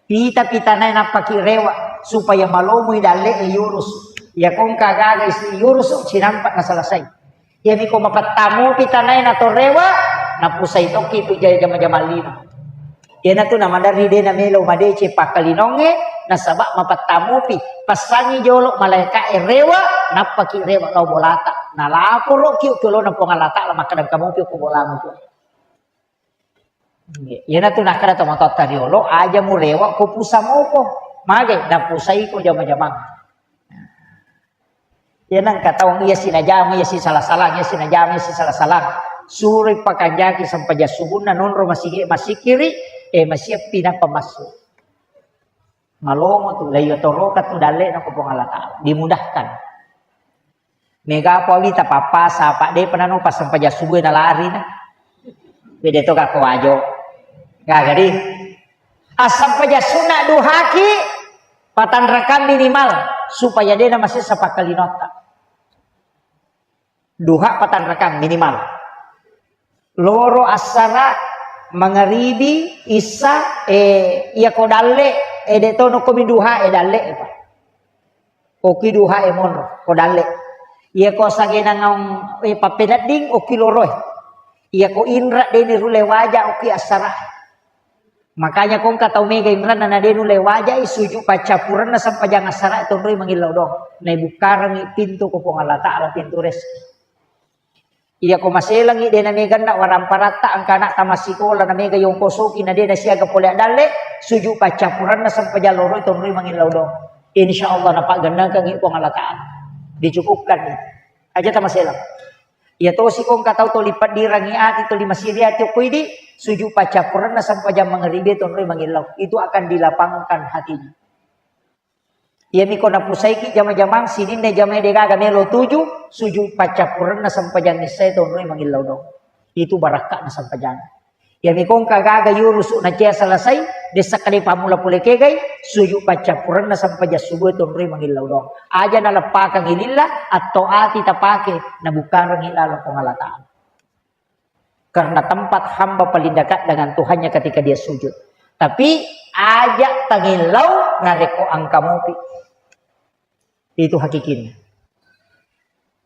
Pita-pitanae nappaki rewa supaya malomoi dalle e yurus. Iyako engka gaga isi yurus cinampa na selesai. Iyami ko mapettamu pitanae na to rewa, napusai tokki tu jama-jama lino. Iyanatu namaderri de namelo madeceng pakkalinongnge, nasaba mapettamupi. Passangi jolo malaeka'e rewa, nappaki rewa lao bolata. Nalaporoki ki olona Puang Allah Taala makkeda engka mopi ko bolamu tu. Iyanatu nakkeda tomatoatta riolo, aja murewa ko pusa moko. Mage napusaiko jama-jamang. Iya nengka taung iya sinajama iya sisala-salang, iya sinajama iya sisala-salang. Suroi pakanjaki sempajang subunna nonro masigi masikiri, eh, masiappi nappa massu. Malomo tu, laiyo toroka tu dalle na ko Puang Allah Taala. Dimudahkan. Mega apa wita pappasa, apa depa nanu pas sempajang subuh na lari na. Bede to kako wajo. Gaga di. Assempajang sunna duhaki, patanrakang minimal, supaya dena masessa pakkalinotta. Duha patanrakang minimal. Loro assara, mangaribi, issa, eh, iya ko dalle, eh, de tono komi duha, eh, dalle, eh, pa. Oki duha e monro, ko dalle. Iya ko sagena ngaung, eh, pappenedding, oki loroe. Iya ko inra deni rule waja, oki assara. Makanya ko engka tau mega inranna na de nulle wajai, sujud paccappurenna sempajang assara tonroi mangillau doang. Naibukkarangi pintu ko Puang Allah Taala, pintu rezeki. Iya ko maselangi de na meganna waramparatta engka anakta massikola na mega yongkosoki na de na siaga pole dalle, sujud paccappurenna sempajang loroi tonroi mangillau doang. Insya Allah napaggennakangi Puang Allah Taala. Dicukupkan itu. Aja tamaselang. Iya tosi ko engka tau toli peddirangi ati, toli masiri ati okko idi, sujud paccappurenna sempajang mangaribi tonroi mangillau. Itu akan dilapangkan hatinya. Iyami ko napusaiki jama-jamang sininna jamae degaga melo tuju, sujud paccappurenna sempajang issae tonroi mangillau dong. Itu barakka'na sempajang. Iyami ko engka gaga yurusu na cia selesai, dessa kade pammula pole kegai, sujud paccappurenna sempajang subuh tonroi mangillau doang. Aja naleppakang lillah, atto ati tapake, nabukkarangi lalo Puang Allah Taala. Karena tempat hamba paling dekat dengan Tuhannya ketika dia sujud. Tapi aja tangillau narekko engka mopi. Itu hakikinna.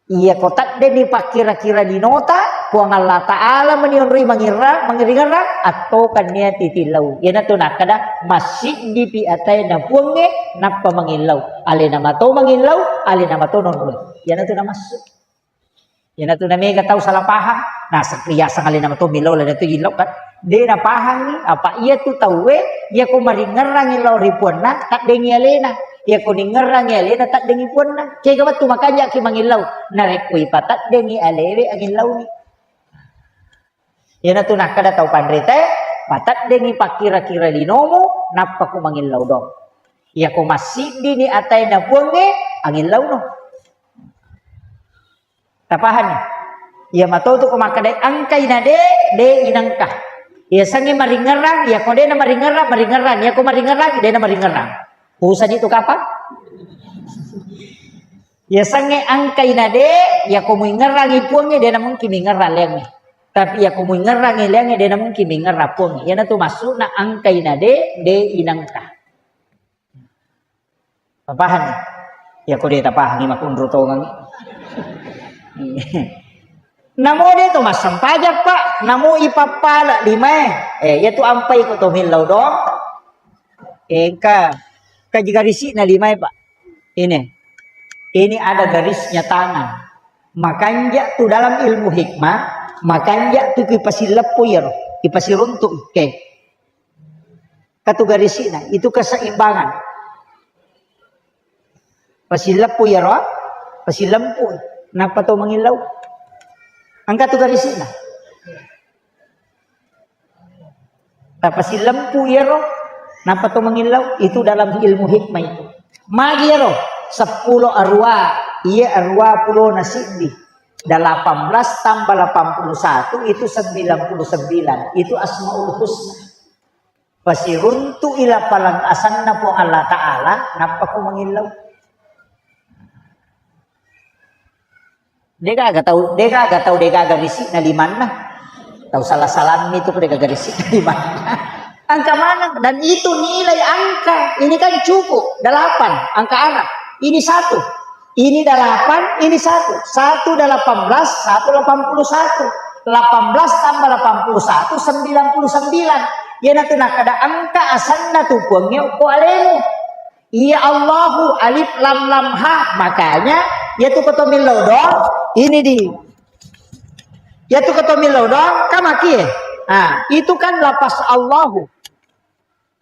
Iya ko teddeni pakkira-kira linota, Puang Allah Taala meni onroi mangirra-, mangiringerra, attokannia titillau. Iyanatu nakkeda, massiddipi ataena Puangnge, nappa mangillau. Alena mato mangillau, alena mato nonroi. Iyanatu namassu. Iyanatu namega tau salah paham. Nah, riaseng alena mato millau, alena tu illau kan. De napahangi, apa iyatu tauwe, iyako maringerrangi lao ri puanna, taddengi alena. Iyako ningerrangi alena, taddengi puanna. Kega wettu makanjaki mangillau. Narekko ipataddengi alewe, angillauni. Iyanatu nakkeda tau panritae, pataddengi pakkira-kira linomu, nappa ku mangillau dong. Iyako massiddini ataena Puangnge, angillauno. Tapahanni? Iya matotu ko makkedai engkai na de, de inengka. Yasengnge maringerrang, yako de' na maringerrang, maringerrang. Yako maringerrang, de' na maringerrang. Pusani tu kapang. Yasengnge angkai na de', yako muingerrangi puangnge, de' na mungkin mingerrang leangnge. Tapi yako muingerrangi leangnge, de' na mungkin mingerrang puangnge. Iyana tu maksudna angkai na de', de' inangka. Tapahang? Yako de' tapahangi, makunro tongang. Namo de' to massempajang, Pak. Namo ipappala limae. Eh, iya tu ampai ko to millau dong. Eh, engka kaji garisi'na limae, Pak. Ini. Ini ada garisnya tangan. Makanja tu dalam ilmu hikmah, makanja tu kipasilleppu iyaro, kipasiruntu. Oke. Katu garisi'na, itu keseimbangan. Pasileppu iyaro, pasilempu. Nappa to mangillau. Engka tu garisi'na. Tapasilempu iyaro, nappa to mangillau. Itu dalam ilmu hikmah itu. Magi iyaro, seppulo arwa, iya arwa pulona siddi. Delapan belas tambah delapan puluh satu itu sembilan puluh sembilan. Itu Asmaul Husna. Pasiruntu'i lappalang asanna Puang Allah Ta'ala, nappa ko mangillau. De'gaga tau, de'gaga tau, de'gaga risi'na limanna. Tau salah-salammi tu de'gaga risi'na limanna. Angka maneng, dan itu nilai angka. Ini kan cukup, delapan, angka Arab. Ini satu. Ini delapan, ini satu. Satu delapan belas, satu delapan puluh satu. Delapan belas tambah delapan puluh satu, sembilan puluh sembilan. Iyanatu nakkeda engka asenna tu puangnge okko alemu. Iya Allahu, alif lam lam ha. Makanya, iyatu koto millau doang, ini di. Iyatu koto millau doang, kamaki. Nah, itu kan lapas Allahu.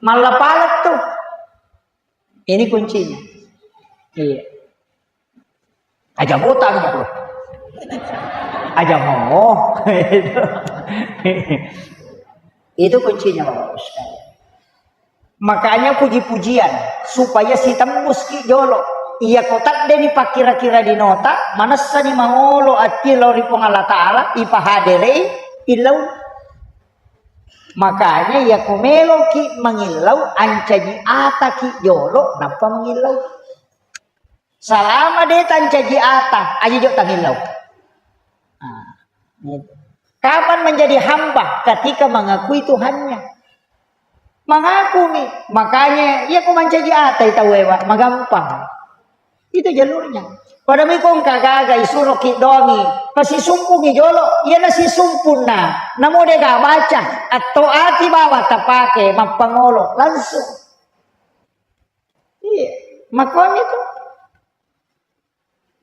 Mallapalek tuh. Ini kuncinya. Iya. Aja botang, bro. Aja mau. Itu kuncinya, Bapak Ibu sekalian. Makanya puji-pujian supaya sitembus ki jolo. Iya ko tadde ni pakkira-kira di nota, manessa ni mangolo ati lao ri Puang Allah Ta'ala, ipahaderei, illau. Makanya iya ko meloki mangillau, ancaji ataki jolo, nappa mangillau. Salama de tancaji ata, aja jo tangillau. Nah, gitu. Kapan menjadi hamba? Ketika mengakui Tuhannya. Mengakumi. Makanya, iya ko mancaji atai tauwe, Pak, magampang. Itu jalurnya. Pada miko engka gaga isuroki doangi, pasisumpungi jolo, iya nasisumpunna. Namo dega baca, atau ati bawa tapake, mappangolo, langsung. Iya, makoni tu.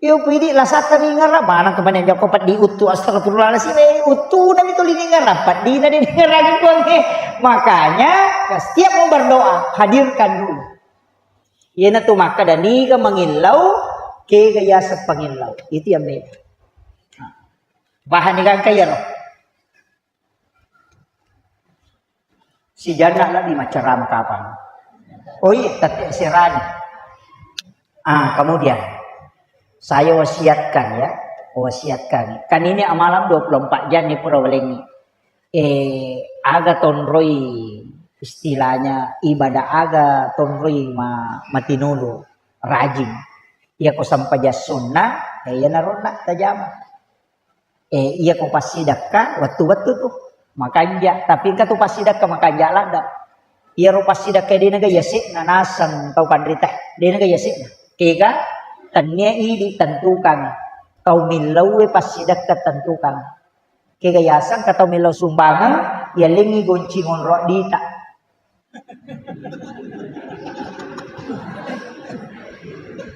Iyo pidi lasatta ningerra, mana kemana jako peddi uttu, astagfirullahaladzim, eh, uttu nami tuli ningerra, peddi na ningerra gitu, eh. Makanya, setiap mau berdoa, hadirkan dulu. Iyana tu makkeda niga mangillau, kega yaseng pangillau. Itu yang beda. Pahani gangka iyaro. Sijanna lagi macerama kapang. Oh iya, tapi serani. Ah, kemudian saya wasiatkan ya, wasiatkan. Kan ini amalan dua puluh empat jam ni pura welengi. Eh, aga tonroi istilahnya ibadah aga tonroi ma-, matinulu rajin. Iya ko sampajang sunna, eh, iya naronna tajama. Eh, iya ko passidekka, wettu-wettu tu. Makanja, tapi engka tu passidekka makanja ladde. Iyaro passidekka de naga yase'na naseng tau panrita. De naga yase'na. Kega, tennia idi tentukan. Tau millauwe passidekka tentukan. Kega yaseng ka tau millau sumbangeng, yalengngi gonci ngonro dita.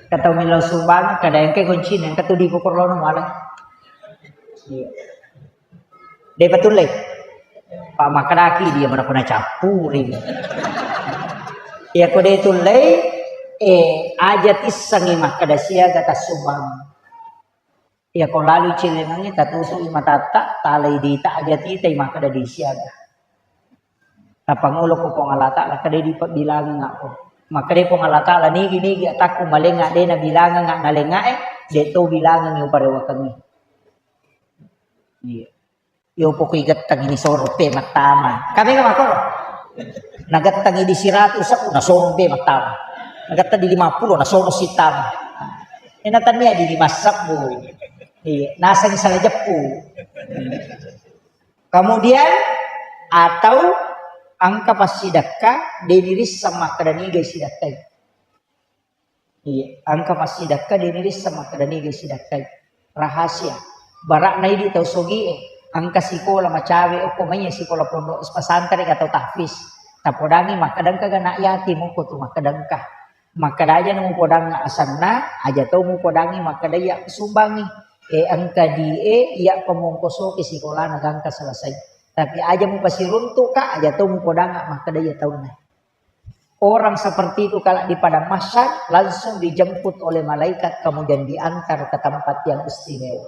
Katau millau sumbang, kada engke kuncina, engka tu di kokorono male. Iya. De patulle. Pak makkedaki dia mana kuna cappuri. Iya ko de tulle, eh, aja tissengi makkeda siaga tassumbang. Iya ko lalui cilengengnge, tatutu'i matatta, talai dita, aja titai makkeda disiaga. Tapangolo ko Puang Allah Ta'ala, kada dipabbilangeng ko. Makkeda Puang Allah Ta'ala, nigi-nigi atakku malenga de nabilangeng nalengae, de to bilangengi uparewakengngi. Iya. Yo pokoi gettang ini soro pe mattama. Kami kan makoro. Nagettang di siratu sebbu, na soro pe mattama. Nagettang di lima puluh, na soro sittama. Ena tania di lima sebbu. Iya, naseng salah jeppu. Kemudian, atau engka passidekka, de nirisseng makkeda niga sidekkai. Iya, engka passidekka, de nirisseng makkeda niga sidekkai. Rahasia. Bara'na idi tau sogie, engka sikola macawe, okko maiya sikola pondok pesantren atau tahfiz. Tapodangi makkeda engka ga anak yatim, okko tu makkeda engka. Makkeda aja na mupodangnga asenna, aja to mupodangngi makkeda iya sumbangngi. E, engka die, iya pamongkosoki sikolana gangka selesai. Tapi aja mupasiruntuka, aja to mupodangnga makkeda iya taunna. Orang seperti itu kalau di padang mahsyar langsung dijemput oleh malaikat kemudian diantar ke tempat yang istimewa.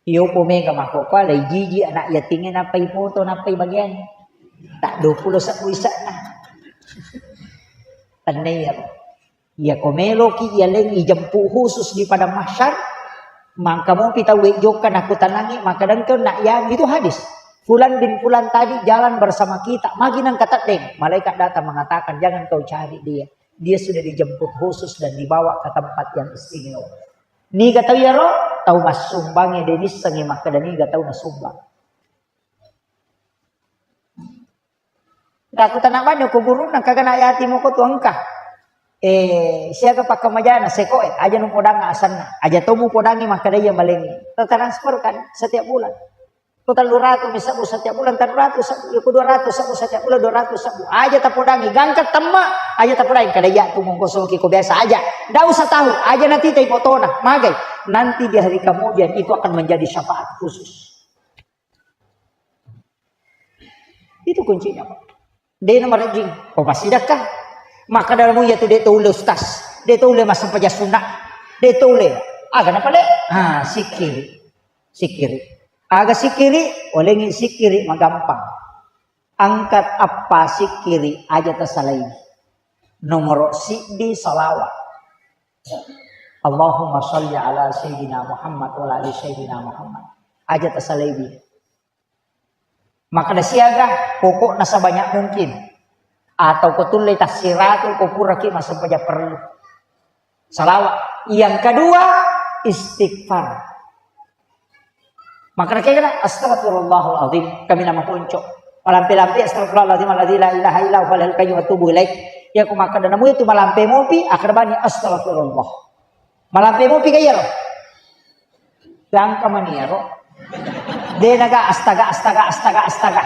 Iyo po mega makkokkoe, lai jiji anak yatingnge nappai foto, nappai bagian. Tak dua puluh satu isakna. Tennai ya. Iya ko meloki iya leng ijemput khusus di padang mahsyar, mangka mopi tau jokka nakutanangi, maka dengke nak yang itu hadis. Fulan bin Fulan tadi jalan bersama kita, magi nang kateddeng. Malaikat datang mengatakan, "Jangan kau cari dia. Dia sudah dijemput khusus dan dibawa ke tempat yang istimewa." Niga tau iyaro? Tau massumbangnge de nissengngi makkeda niga tau nasumbang. Takutana banyak ko gurunna, kagana yati moko tu engka. Eh, siaga pakkamajana sekoe, aja nu podang asanna. Aja to mu podangi makkeda iya malengi. Transfer kan setiap bulan. Ko tellu ratu mi sebbu setiap bulan, tellu ratu sebbu, ya ko dua ratu sebbu setiap bulan, dua ratu sebbu. Aja tapodangi, gangka temma, aja tapodangi, kada iya tu mongko soki ko biasa aja. Ndak usah tahu, aja nanti tai fotona, magai. Nanti di hari kemudian itu akan menjadi syafaat khusus. Itu kuncinya, Pak. De na marejjing, oh pasti dakka. Maka dalam iya tu de to ule ustaz, de to ule massempajang sunna, de to ule. Aga na pale? Ah, sikiri. Sikiri. Aga sikiri, olengi sikiri magampang. Angkat apa sikiri aja tasalai. Nomor siddi salawat. Allahumma salli ala Sayyidina Muhammad wa ala ali Sayyidina Muhammad. Aja tasalai. Makkeda siaga, pokokna sebanyak mungkin. Atau ko tulle tassiratu, ko puraki massempajang perlu. Salawat. Yang kedua, istighfar. Makkeda kegana, "Astagfirullahaladzim." Kami nama ponco. Malampe-lampe, "Astagfirullahaladzim alladzi la ilaha illa huwal hayyul qayyum wa atubu ilaih." Ya, ku makkeda namu itu malampe mopi, akhir bani, "Astagfirullah." Malampe mopi kaya ro. Gangka mani ro. Denaga astaga, astaga, astaga, astaga.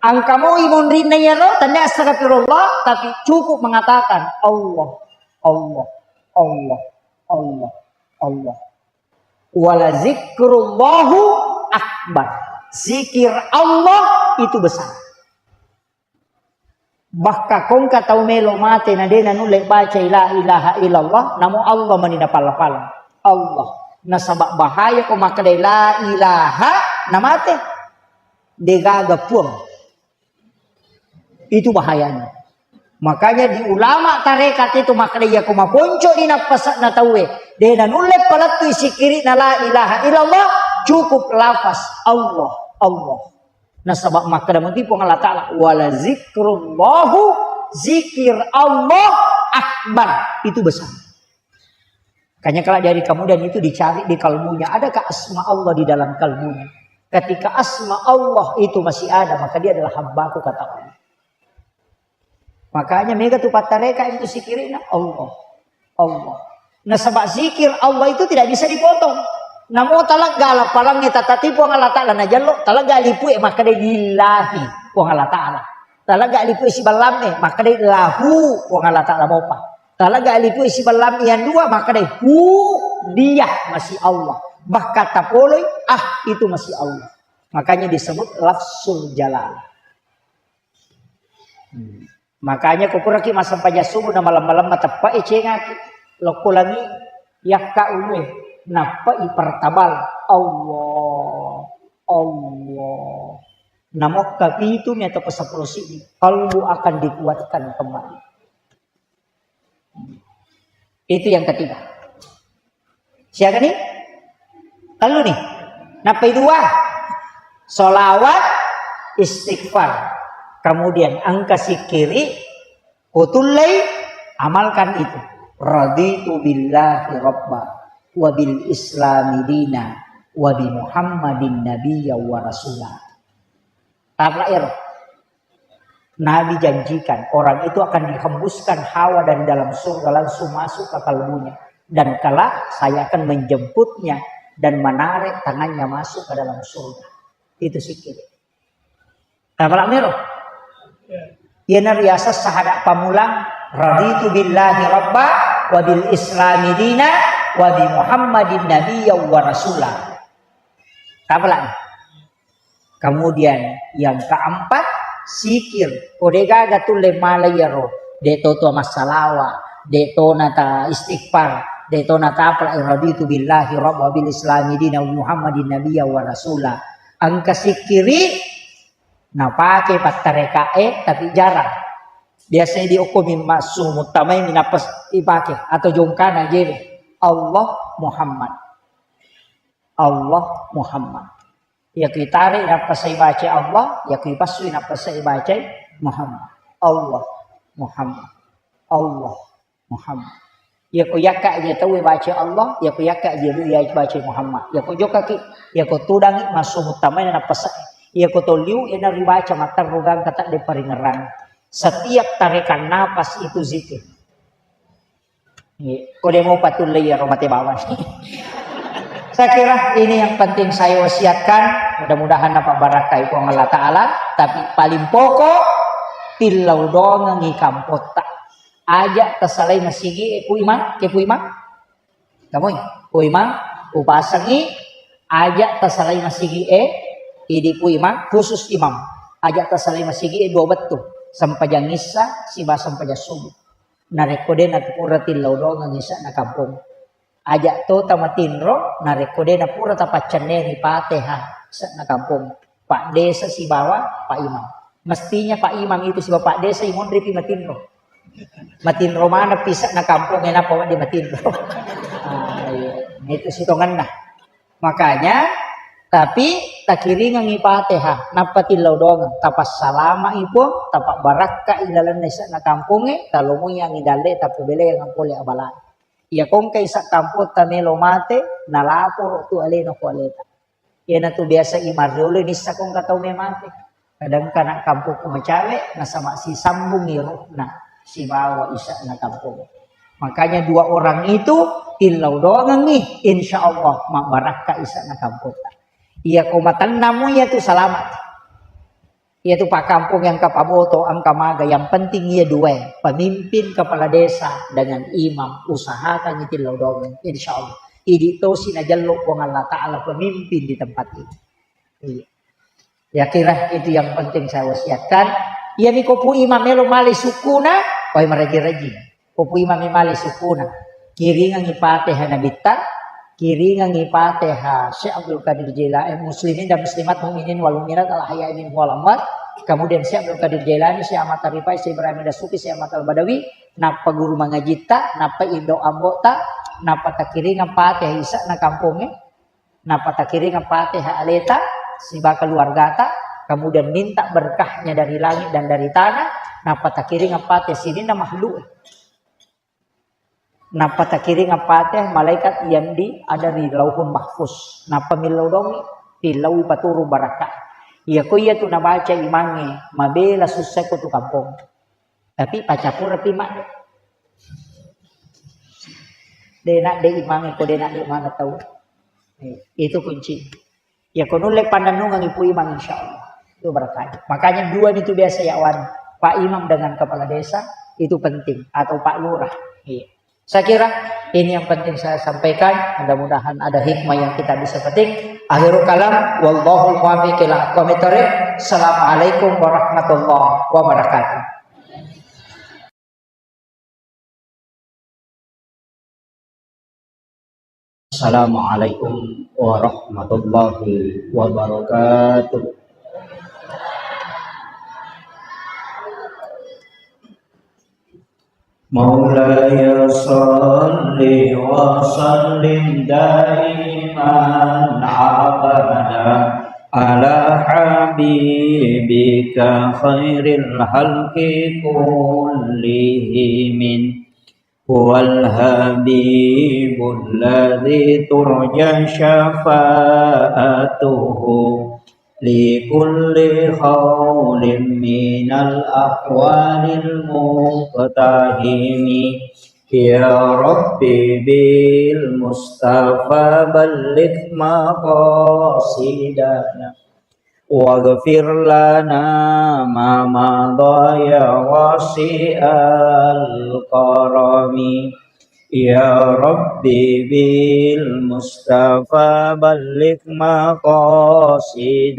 Angka moi monrinna iyaro, tanda astagfirullah, tapi cukup mengatakan, "Allah, Allah, Allah, Allah, Allah." Wala zikrullahu akbar. Zikir Allah itu besar. Bahkan kongka tau melo mate na de nanulle baca la ilaha illallah, namo Allah mani napalla-palla. Allah. Nasaba bahaya ko makkeda la ilaha namate. Degaga puang. Itu bahayanya. Makanya di ulama tarekat itu makkeda iya ko maponco di nappasa na tauwe, de nanulle palettui sikiri na la ilaha illallah, cukup lafaz Allah, Allah. Nasaba makkeda muti Puang Allah Ta'ala, "Wala zikrullahu, zikir Allah akbar." Itu besar. Makanya kalau dari kemudian itu dicari di kalbunya, adakah asma Allah di dalam kalbunya? Ketika asma Allah itu masih ada, maka dia adalah hambaku, kata Allah. Makanya mega tu pattareka itu sikirina Allah. Allah. Nasaba zikir Allah itu tidak bisa dipotong. Namo talegga lappalangnge tatati Puang Allah Ta'ala najallo, talegga lipue makkeda lillahi Puang Allah Ta'ala. Talegga lipue siballamme makkeda lahu Puang Allah Ta'ala mopa. Talegga lipue siballamme yang dua makkeda hu dia masih Allah. Bahkan tapoloi ah itu masih Allah. Makanya disebut lafzul jalalah. Hmm. Makanya ko puraki massempajang subuh na malam-malam mateppa e cengaki. Lokko langi yakka ulue. Nappa ipertabal. Allah. Allah. Namokka pitu mi atau sepuluh sidi. Kalbu akan dikuatkan kembali. Itu yang ketiga. Siaga nih? Tellu nih. Nappai dua. Salawat, istighfar. Kemudian engka sikkiri, kutullei, amalkan itu. Raditu billahi rabba, wa bil islami dina, wa bi Muhammadin nabiyya wa rasula. Tafsir. Nabi janjikan orang itu akan dihembuskan hawa dari dalam surga langsung masuk ke kalbunya. Dan kelak saya akan menjemputnya dan menarik tangannya masuk ke dalam surga. Itu sikkiri. Tapalak mero. Iyana riaseng sahada pamulang, raditu billahi rabba, wa bil islami dina, wa bi Muhammadin nabiyya wa rasula. Tapalak. Kemudian yang keempat, zikir. Ko degaga tulle mala iyaro, de to tua massalawa, de to nata istighfar, de to nata apalak, raditu billahi rabba, bil islami dina, Muhammadin nabiyya wa rasula. Engka sikkiri napake pattarekae, tapi jarang. Biasa di okko mi massu muttamai minappa ipake atau jongkana jere. Allah Muhammad. Allah Muhammad. Iya ku itare nappa sai baca Allah, iya ku ipassu nappa sai baca Muhammad. Allah Muhammad. Allah Muhammad. Iya ku yakka aja tau baca Allah, iya ku yakka aja lu ya baca Muhammad. Iya ku jokaki, iya ku tudangi masuk utama na pesa. Iya ku toliu ina ribaca matarrugang kata de paringerang. Setiap tarikan napas itu zikir. Iya. Ko de mau patulle ya romate bawang. Saya kira ini yang penting saya wasiatkan. Mudah-mudahan apa barakai Puang Allah Ta'ala. Tapi paling pokok, tillau dongengi kampotta. Aja tasalai masigi e Pu Imang, ke Pu Imang. Kamu, Pu Imang, upasangi, aja tasalai masigi e, idi Pu Imang, khusus imam. Aja tasalai masigi e dua bettu. Sempajang issa, siba sempajang subuh. Narekko de napura tillau dongengi issa na kampong. Aja to tamatinro, narekko de napura tapaccenneri Pateha issa na kampong. Pak Desa sibawa Pak Imam. Mestinya Pak Imam itu sibawa Pak Desa imonripi matinro. Matinro mana pisah na kampung enapa wadi matinro. Ah, iya. Itu sitongenna. Makanya, tapi takiringengi Pateha, nappa tillau doang, tapassalama ipun, tapabbarakka ilalenna isa na kampunge, talomuyangi dalle, tapubele yang pole abala. Iya kongka isa kampung tamelo mate, nalaporo tu alena ku aleta. Iyanatu biasa imang riolo nissako engka tau memate. Kadang kana kampokku macawe, nasaba sisambungi ruhna sibawa isa'na kampong. Makanya dua orang itu tillau doangengi, insya Allah mabbarakka isa'na kampongta. Iya ko matennamu iyatu selamat. Iyatu pakkampong yang kapaboto, engka maga, yang penting iya dua, pemimpin kepala desa dengan imam, usahakan itu tillau doangeng, insya Allah. Idi tosi najello Puang Allah Ta'ala pemimpin di tempat ini. Iya. Ya kira itu yang penting saya wasiatkan. Iya mi ko Pu Imam melo male sukuna, oi maraji-raji. Ko Pu Imam male sukuna. Kiringangi Fatihah Nabitta, kiringangi Fatihah Syekh Abdul Qadir Jailani, eh, muslimin dan muslimat, mukminin wal mukminat, al ahya'i minhum wal amwat. Kemudian Syekh Abdul Qadir Jailani, Syekh Ahmad Arifai, Syekh Ibrahim Dasuki, Syekh Ahmad Al Badawi, nappa guru mangajitta, nappa indo ambotta, nappa takiringang Fatihah isa'na kampongnge, nappa takiringang Fatihah aleta siba keluargata, kemudian minta berkahnya dari langit dan dari tanah, nappa takiringang Fatihah sininna makhluk. Nappa takiringang Fatihah malaikat yang di ada di Lauhul Mahfuz. Nappa millau dongi, tilaui paturu barakka. Iya ko iya tu nabaca imangnge, mabela sussa ko tu kampong. Tapi pacappureng pi madde. De nadde imang ko de nadde mana tau. Eh, itu kunci. Ya ko nulle pannennungangi Pu Imam insya Allah. Itu berkah. Makanya dua itu biasa ya wan. Pak Imam dengan kepala desa itu penting atau Pak Lurah. Iya. Saya kira ini yang penting saya sampaikan. Mudah-mudahan ada hikmah yang kita bisa petik. Akhirul kalam, wallahul muwaffiq ila aqwamit thariq. Assalamualaikum warahmatullahi wabarakatuh. Assalamualaikum warahmatullahi wabarakatuh. مولاي صل وسلم دائما أبدا على حبيبك خير الخلق كلهم. هو الحبيب الذي ترجى شفاعته لكل هول من الأهوال المقتحم. يا رب بالمصطفى بلغ مقاصدنا واغفر لنا ما مضى يا واسع الكرم. يا رب بالمصطفى بلغ مقاصدنا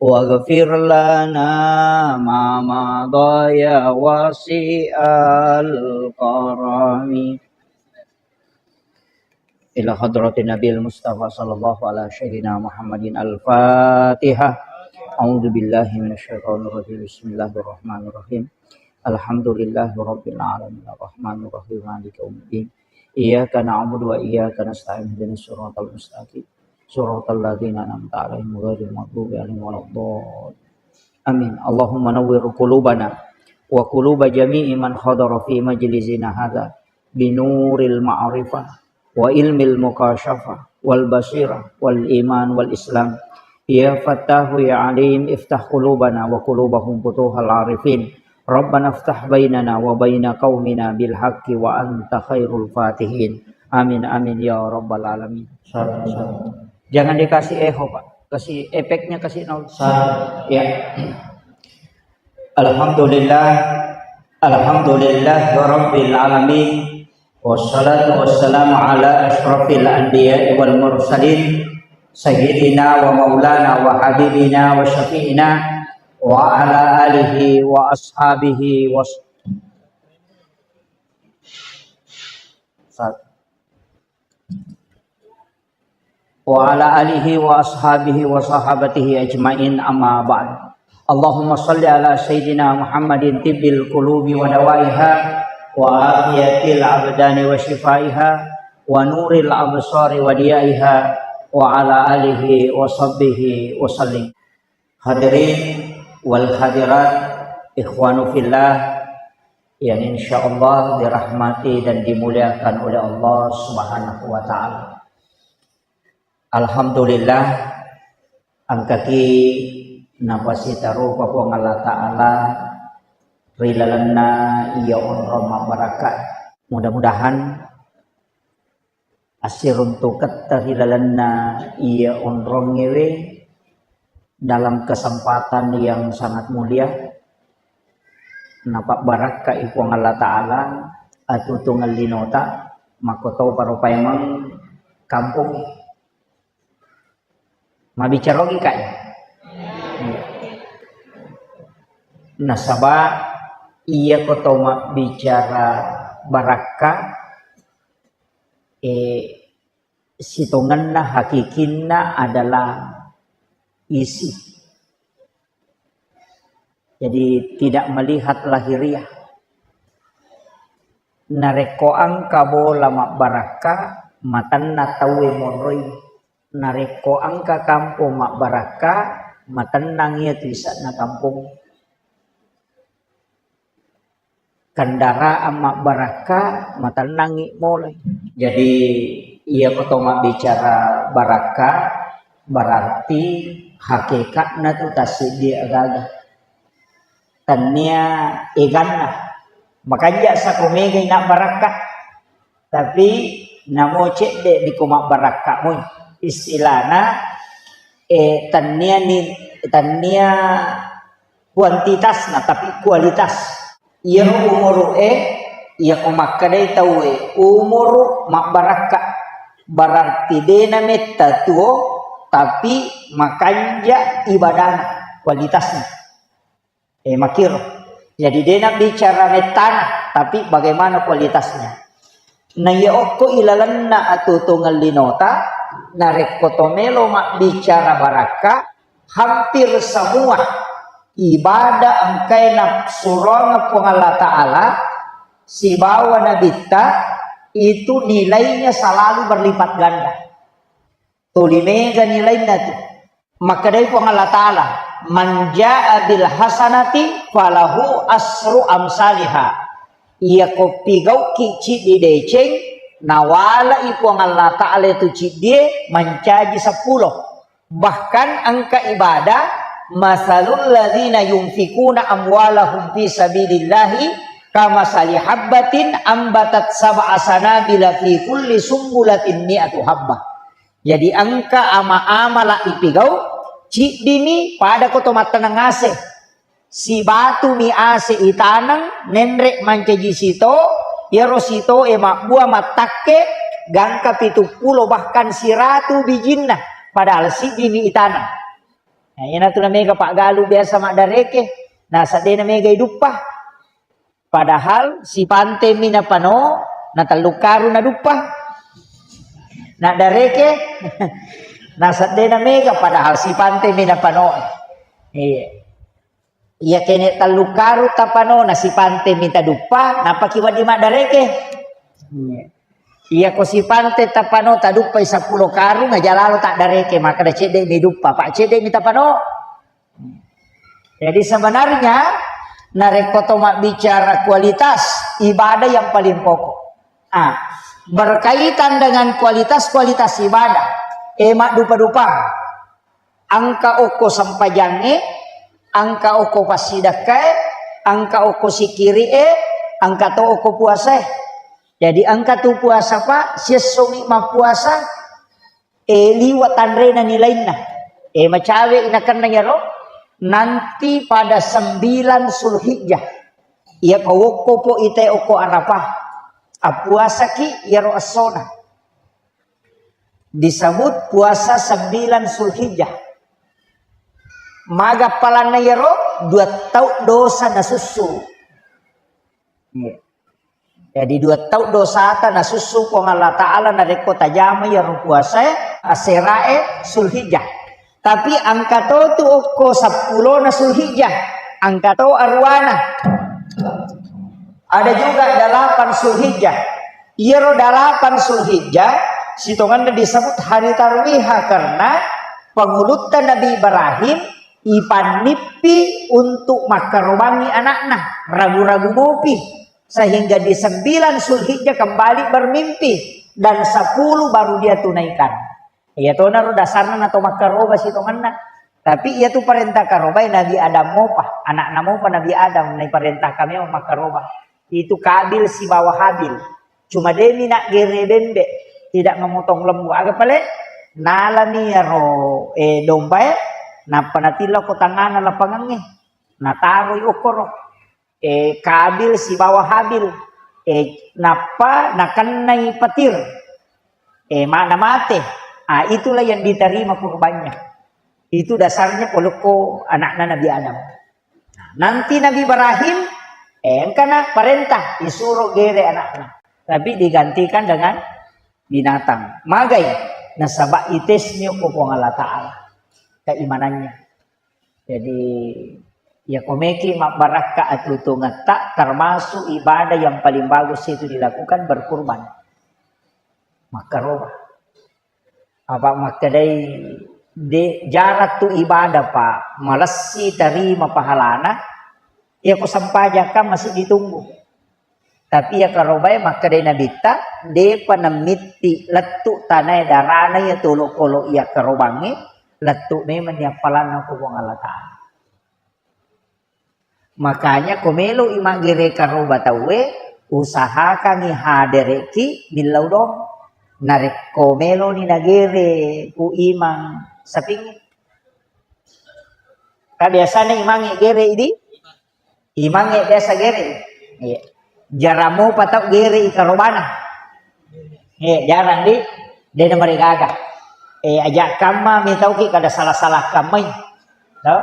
واغفر لنا ما مضى يا واسع الكرم. إلى حضرة النبي المصطفى صلى الله على سيدنا محمد الفاتحة. أعوذ بالله من الشيطان الرجيم. بسم الله الرحمن الرحيم. الحمد لله رب العالمين. الرحمن الرحيم. مالك يوم الدين. إياك نعبد وإياك نستعين. اهدنا الصراط المستقيم. صراط الذين أنعمت عليهم غير المغضوب عليهم ولا الضالين. آمين. اللهم نور قلوبنا وقلوب جميع من حضر في مجلسنا هذا بنور المعرفة وعلم المكاشفة والبصيرة والإيمان والإسلام. يا فتاح يا عليم، افتح قلوبنا وقلوبهم فتوح العارفين. ربنا افتح بيننا وبين قومنا بالحق وأنت خير الفاتحين. آمين، آمين يا رب العالمين. Jangan dikasih echo, Pak. Kasih efeknya, kasih nol. Sa-, ya. Alhamdulillah. Alhamdulillah Rabbil Alamin. Wassalatu wassalamu ala asyrafil anbiya'i wal mursalin. Sayyidina wa maulana wa habibina wa syafi'ina wa ala alihi wa ashabihi wa s-, sa-, وعلى آله وأصحابه وصحابته أجمعين، أما بعد. اللهم صل على سيدنا محمد طب القلوب ودوائها وعافية الأبدان وشفائها ونور الأبصار وضيائها وعلى آله وصحبه وسلم. Hadirin wal hadirat, ikhwanu fillah, yang insyaallah dirahmati dan dimuliakan oleh Allah Subhanahu wa Ta'ala. Alhamdulillah, engkaki napasitarupa Puang Allah Ta'ala ri lalenna iya onrong mabbarakka. Mudah-mudahan assiruntuketta ri lalenna iya onrongngewe dalam kesempatan yang sangat mulia, napabbarakkai Puang Allah Ta'ala atutungeng linota, makkotoparo paimeng kampung. Mabbicara ogi, Kak, ya? Nasaba iya ko to mabbicara barakka, eh, sitongenna hakikinna adalah isi. Jadi tidak melihat lahiriah. Narekko engka bola mabbarakka, matenna tauwe monroi. Narekko engka kampong mabbarakka, matennang iya tu ise'na kampong. Kendaraan mabbarakka, matennangngi molai. Jadi, iya ko to mabbicara barakka, berarti hakikatna tu tassiddi agaga. Tennia eganna. Makanja sako megai na barakka. Tapi namo cedde di ko mabbarakka moi. Istilahna, eh, tennia ni, tennia kuantitasna, tapi kualitas. Iyaro umuru'e, iyako makkedai tauwe, umuru mabbarakka, berarti de nametta tuo, tapi makanja ibadana, kualitasna. Eh, makiro. Jadi, de nabicara mettana, tapi bagaimana kualitasnya. Na iya okko ilalenna atutungeng linota, narekko to melo mabbicara barakka, hampir semua ibadah engkae nasuroang Puang Allah Ta'ala sibawa Nabitta itu nilainya selalu berlipat ganda. Tuli mega nilainna tu. Makkedai Puang Allah Ta'ala, "Man jaa bil hasanati falahu asru amsaliha." Iya ko pigauki ciddi deceng, nawalai Puang Allah Ta'ala tu ciddie mancaji seppulo. Bahkan engka ibadah, "Masalul ladzina yunfikuna amwalahum fi sabilillahi kamasali habbatin ambatat sab'a sanabila fi kulli sumbulatin mi'atu habbah." Jadi engka ama-amala ipigau, ciddimi pada ko to mattaneng ase. Sibatumi ase itaneng, nenre mancaji sito, iyaro sitoe mabbua mattakke gangka pitu pulo bahkan siratu bijinna, padahal siddimi itaneng. Nah, iyanatu namega paggalu biasa maddareke, naseddena mega iduppa. Padahal sipantemi napano, na tellu karung naduppa. Naddareke, naseddena mega, padahal sipantemi napano. Iya. Iya kene tellu karung tapano, na sipantemi taduppa, napaki wedding maddareke. Iya. Iya ko sipante tapano, taduppai seppulo karung, aja lalo taddareke, makkeda cedde'mi duppa, pa cedde'mi tapano. Jadi sebenarnya narekko to mabbicara kualitas ibadah yang paling pokok. Ah, berkaitan dengan kualitas-kualitas ibadah, eh, maddupa-dupa. Engka okko sempajangnge, engka okko passidakkae, engka okko sikiri'e, engka to okko puasae. Jadi engka tu puasa, Pak, siessomi mappuasa, eh, liwa tanrena nilainna. Eh, macawe inakenna yaro nanti pada sembilan Zulhijjah. Iya ko wokko po ite okko Arafah. Appuasaki yaro essona. Disebut puasa sembilan Zulhijjah. Maga palanna yaro dua tau dosa nasussu. Iya. Jadi dua tau dosata nasussu Puang Allah Ta'ala narekko tajama yaro puasae, aserae Zulhijjah. Tapi engka to tu okko seppulona Zulhijjah, engka to aruwana. Ada juga delapan Zulhijjah. Iyaro delapan Zulhijjah sitongenna disebut hari Tarwiyah karena pangulutta Nabi Ibrahim ipannippi untuk makkarobangi anakna, ragu-ragu mopi. Sehingga di sembilan Zulhijjah kembali bermimpi dan sepuluh baru dia tunaikan. Iya tonaro dasarna nato makkaroba sitongenna. Tapi iya tu parenta karobai Nabi Adam mopa, anakna mopa Nabi Adam naiparentahkan memang makkaroba. Itu Kabil sibawa Habil. Cuma demi nak gere bembe, tidak memotong lembu. Aga pale? Nalami ro, eh, dombae, nappa natillo ko tangana lapangangnge. Nataroi okkoro. Eh, Kabil sibawa Habil, eh, nappa nakennai petir. Eh, ma-, namate. Ah, itulah yang diterima kurbannya. Itu dasarnya polokko anakna Nabi Adam. Nanti Nabi Ibrahim, eh, engkana perintah, disuruh gere anakna. Tapi digantikan dengan binatang. Magai, nasaba itesnya Puang Allah Ta'ala. Keimanannya. Jadi, ya komeki mabbarakka atutungetta, termasuk ibadah yang paling bagus itu dilakukan berkurban. Makkaroba. Apa makkedai de jarang tu ibadah, Pak, malessi tarima pahalana, ya ko sempajakkan masih ditunggu. Tapi iya karobae makkedai Nabitta, depa nammitti lettu tanae darana iya tolo-kolo iya karobangnge, lettu memang ni appalanna ko Puang Allah Ta'ala. Makanya ko melo i maggere karoba tauwe, usahakangi hadereki millau dong. Narekko melo ni nagere ku imang sapingnge. Ka biasana imangnge gere idi, Imangnge biasa gere. Iya. Jarang mopa tau gere i karobana. Iya, jarang di, de namarigaga. Eh, aja kamma mitauki kada salah-salah kammai. To?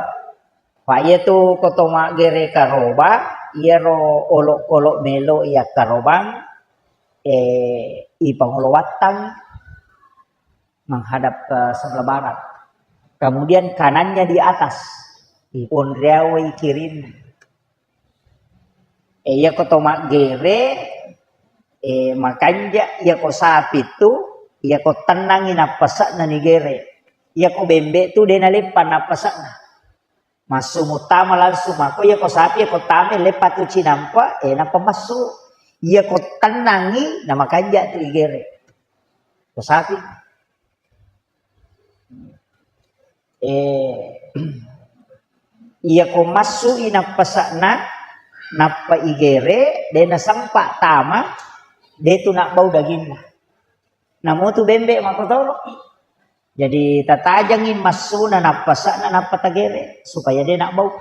Pa iya tu koto maggere karoba, iyaro olok-olok melo iya karobang, eh, ipangolo wattang, menghadap ke sebelah barat. Kemudian kanannya di atas, iponriawai kirinna. Eh, iya ko to maggere, eh, makanja iya ko sapi tu, Iyako tennangngi nappase'na nigere. Iyako bembe tu de naleppa nappase'na. Massu muttama langsung mako, iyako sapi, iyako tame leppa tu cinampa, eh, nappa massu. Iyako tennangngi, namakanja tu igere. Ko sapi. Eh, iyako massu i nappase'na, nappa igere, de nasempa tama, de tu nabbau daginna. Namo tu bembe makotoro. Jadi tatajangi massuna nappase'na nappa tagere supaya de nabbau.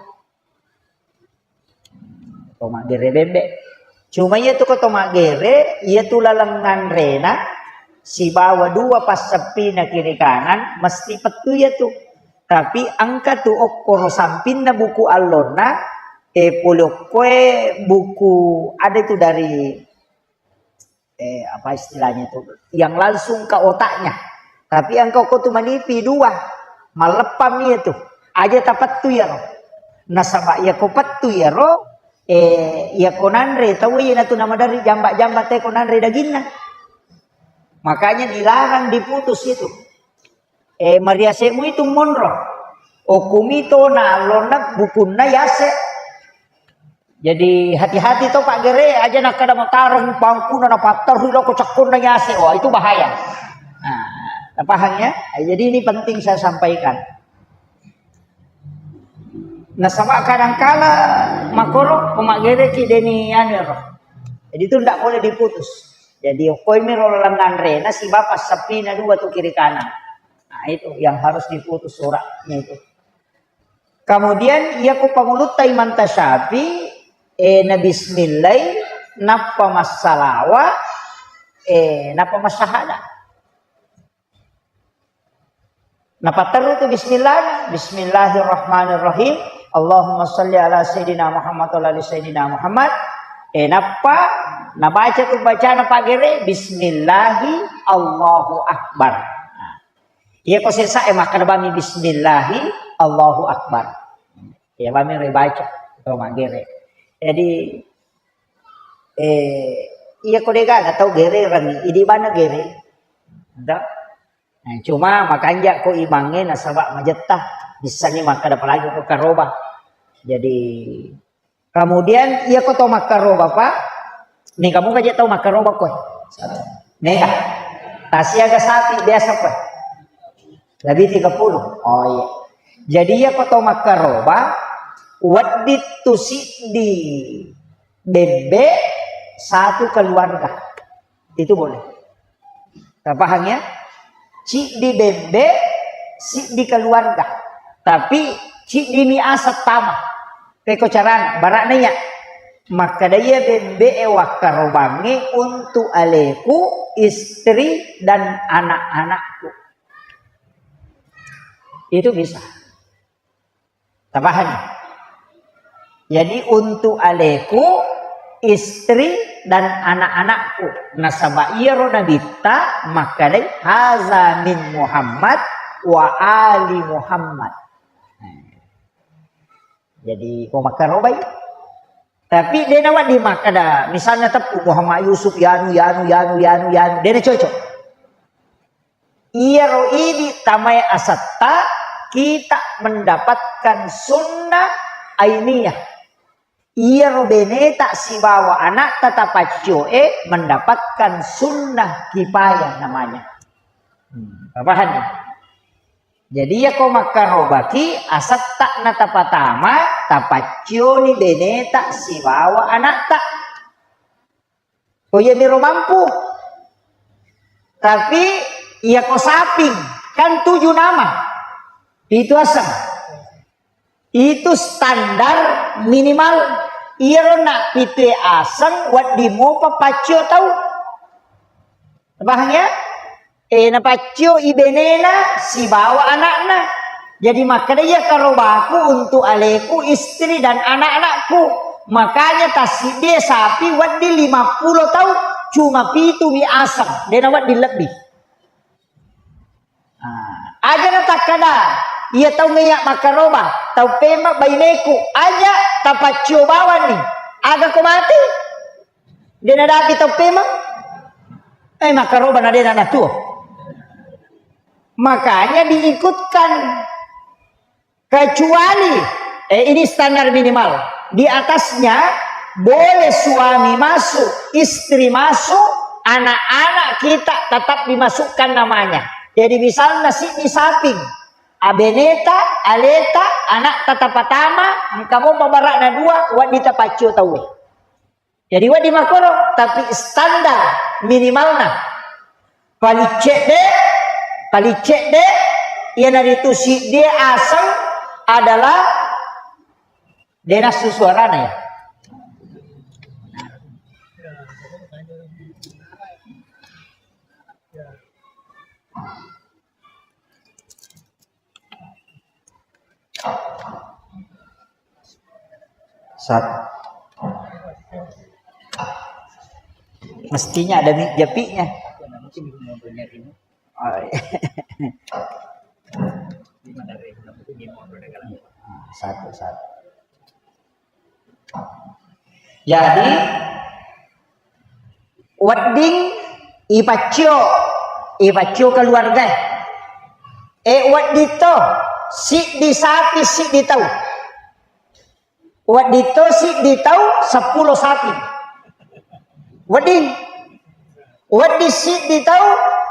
To maggere bembe. Cuma iya tu ko to maggere, iya tu laleng nganrena sibawa dua passeppina kiri kanan mesti pettu iya tu. Tapi engka tu okkoro sampinna buku allonna, eh, pole okkoe buku ada tu dari eh, apa istilahnya itu, yang langsung ke otaknya. Tapi yang kau tu manipi dua, maleppami itu. Aja tapettu iyaro. Nasaba iya ko pettu iyaro, eh, iya ko nanre tau iya natu nama dari jamba-jamba te ko nanre daginna. Makanya dilarang diputus itu. Eh, mariase'mu itu monro. Okumi to na allonna bukunna yase. Jadi hati-hati to Pak Gere, aja nakkada matareng bangkuna napatterru loko cekkonna yase. Wah, itu bahaya. Nah, paham ya? Jadi ini penting saya sampaikan. Nasaba kadangkala makoro ko maggereki deni anu ero. Jadi itu ndak boleh diputus. Jadi okkoimi ro laleng anrena sibawa passepina dua tu kiri kanan. Nah, itu yang harus diputus suratnya itu. Kemudian iya ko pangulutta Imam Tasyafi, eh, na bismillai, nappa massalawa, eh, nappa massahada. Napatteru tu bismillah, Bismillahirrahmanirrahim. Allahumma salli ala Sayyidina Muhammad wa ala ali Sayyidina Muhammad. Eh, nappa nabaca tu bacana pagere, Bismillahi Allahu Akbar. Nah, iya ko sesa e makkeda bami Bismillahi Allahu Akbar. Iya bami ribaca to magere. Jadi, eh, iya ko degaga tau gere rami, idi bana gere. Nda. Eh, cuma makanja ko imangnge nasaba majetta, bissangi makkeda apalagi ko karoba. Jadi, kemudian iya ko to makkaroba, Pak, mega muka je tau makkaroba koe. Mega. Tasiaga sapi biasa koe. Lebih tiga puluh. Oh iya. Jadi iya ko to makkaroba, wedding tu siddi bembe satu keluarga. Itu boleh. Tapahang ya? Ciddi bembe, siddi keluarga. Tapi ciddimi aseng tama. Peko carana, bara'na iya. Makkeda iya bembe e wakkarobangnge untuk aleku, istri, dan anak-anakku. Itu bisa. Tapahami? Jadi untuk aleku, istri, dan anak-anakku. Nasaba iyaro nabitta makkedai, "Haza min Muhammad wa ali Muhammad." Jadi ko makkarobai. Tapi de nawedding makkeda, misalnya teppu Muhammad Yusuf, yanu, yanu, yanu, yanu, yanu. De nacocok. Iyaro idi tamae asetta, kita mendapatkan sunnah ainiyah. Iyaro beneta sibawa anakta tapaccio e mendapatkan sunnah kifayah namanya. Hmm, paham ya? Jadi iya ko makkarobaki asetta na tapatama, tapaccioni beneta sibawa anakta. Ko iya miro mampu. Tapi iya ko saping, kan tujuh nama. Pitu aseng. Itu standar minimal. Iyaro na pitu aseng wedding mopa paccio tau. Paham ya? Eh, napaccio i benena sibawa anakna. Jadi makkeda iya karobaku untuk aleku, istri dan anak-anakku. Makanya tassiddie sapi wedding lima puluh tau, cuma pitu mi aseng, dena wedding lebbi. Ah, aja natakkada iya tau ngeya makkaroba, tau pemba baineku, aja tapaccio bawanni. Aga ko mati? Dena dapi tau pemeng. Eh, makkaroba na dena natuo. Makanya diikutkan. Kecuali, eh, ini standar minimal. Di atasnya boleh suami masuk, istri masuk, anak-anak kita tetap dimasukkan namanya. Jadi misalnya si saping, abeneta, aleta, anak tatapatama, engka mo babarakna dua, wedding tapaccio tau. Jadi wedding makkoro, tapi standar minimalna. Paling cedde, paling cedde, iyanaritu siddi aseng adalah de nassu suarana ya. Sat. Mestinya ada mi-, japinya. Oh, iya. Satu, satu. Jadi, wedding ipaccio, ipaccio keluarga. E, wedding to, siddi sapi, siddi tau. Wedding to siddi tau, seppulo sapi. Wedding. Wedding siddi tau,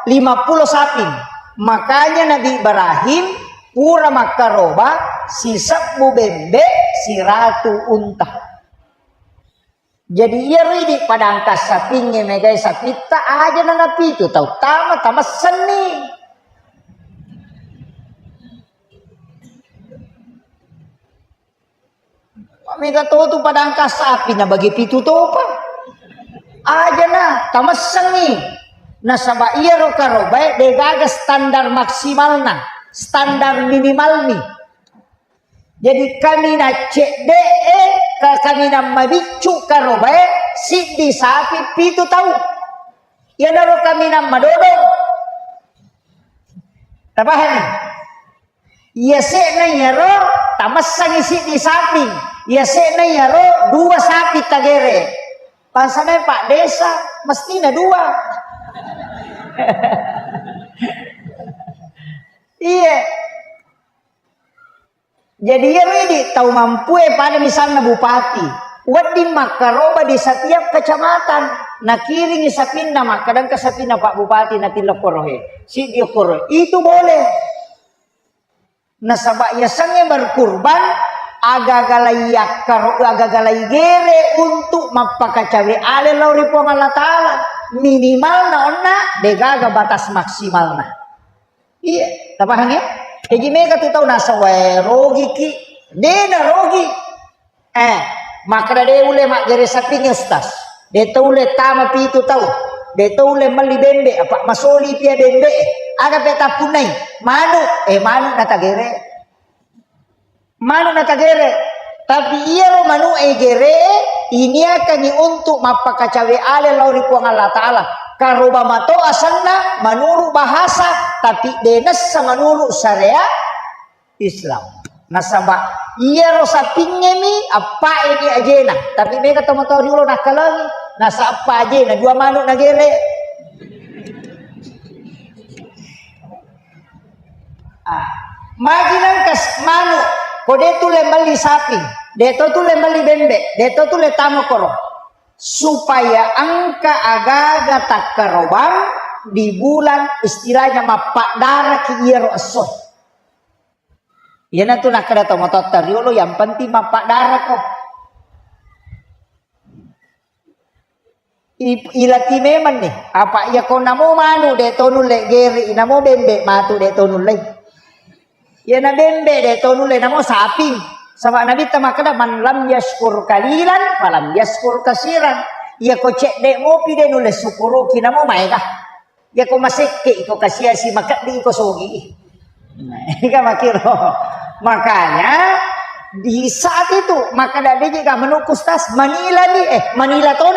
lima puluh sapi. Makanya Nabi Ibrahim pura makkaroba sisebbu bembe, siratu unta. Jadi iyaro idi pada engka sapingnge megai sapitta aja nanapitu tau tama tamessenni. Mega totu pada engka sapi na bagi pitu topa. Aja na tamessengi. Nasaba iyaro karobae degaga standar maksimalna, standar minimalni. Jadi kaminang cedde'e, ka-, kaminang mabiccu karobae, siddi sapi pitu tau. Iyanaro kaminang madodong. Tapahami? Iyase'na iyaro tamessangi siddi sapi. Iyase'na iyaro dua sapi tagere. Bangsa memang Pak Desa mestina dua. Iya. Jadi iyaro idi tau mampue pada misalna bupati, wedding makkaroba di setiap kecamatan, nakiringi sapinna, makkadangka sapinna Pak Bupati natillo korohe, siddi koro, itu boleh. Nasaba yasengnge berkurban, agagalai yakkaro, agagalai gere untuk mappakacawe ale lao ri Puang Allah Taala, minimalna onna degaga batas maksimalna. Iya, tapahang ya? Jaji mega tu tau nasaba rogiki, dena rogi. Eh, makkeda de ulle maggere sapingnge, Ustaz. De to ulle tama pitu tau. De to ulle melli bembe, apa masoli pia bembe. Aga pe tappunnai? Manu, eh manu natagere. Manu natagere. Tapi iyaro manu e gere iniakangi untuk mappakacawe ale lao ri Puang Allah Taala. Karoba mato asenna menurut bahasa, tapi denessa menurut syariat Islam. Nasaba iyaro sapingngemi appae ni ajena, tapi mega tomatoa riolo nakkalangi, nasappa ajena dua manu nagere. Ah, magi nengka s-, manu, ko de tulle melli sapi, de to tulle melli bembe, de to tulle tamo koro. Supaya engka agaga takkarobang di bulan istilahnya mappaddaraki iyaro esso. Iyanatu nakkeda tomatoatta riolo, yang penting mappaddarako. I-, ilati memang nih. Apa iya ko namo manu de to nulle gere, namo bembe matu de to nulle. Iyana bembe de to nulle, namo saping. Saba Nabitta makkeda, "Man lam yashkur qalilan, falam yashkur katsiran." Iya ko cedde mopi de nulle syukuruki namo maega. Iya ko masekke iko kasiasi makeddi iko sogi. Nah, iya makkiro. Makanya di saat itu, makkeda de jega menukku, Ustaz, manila ni, eh, manila tona.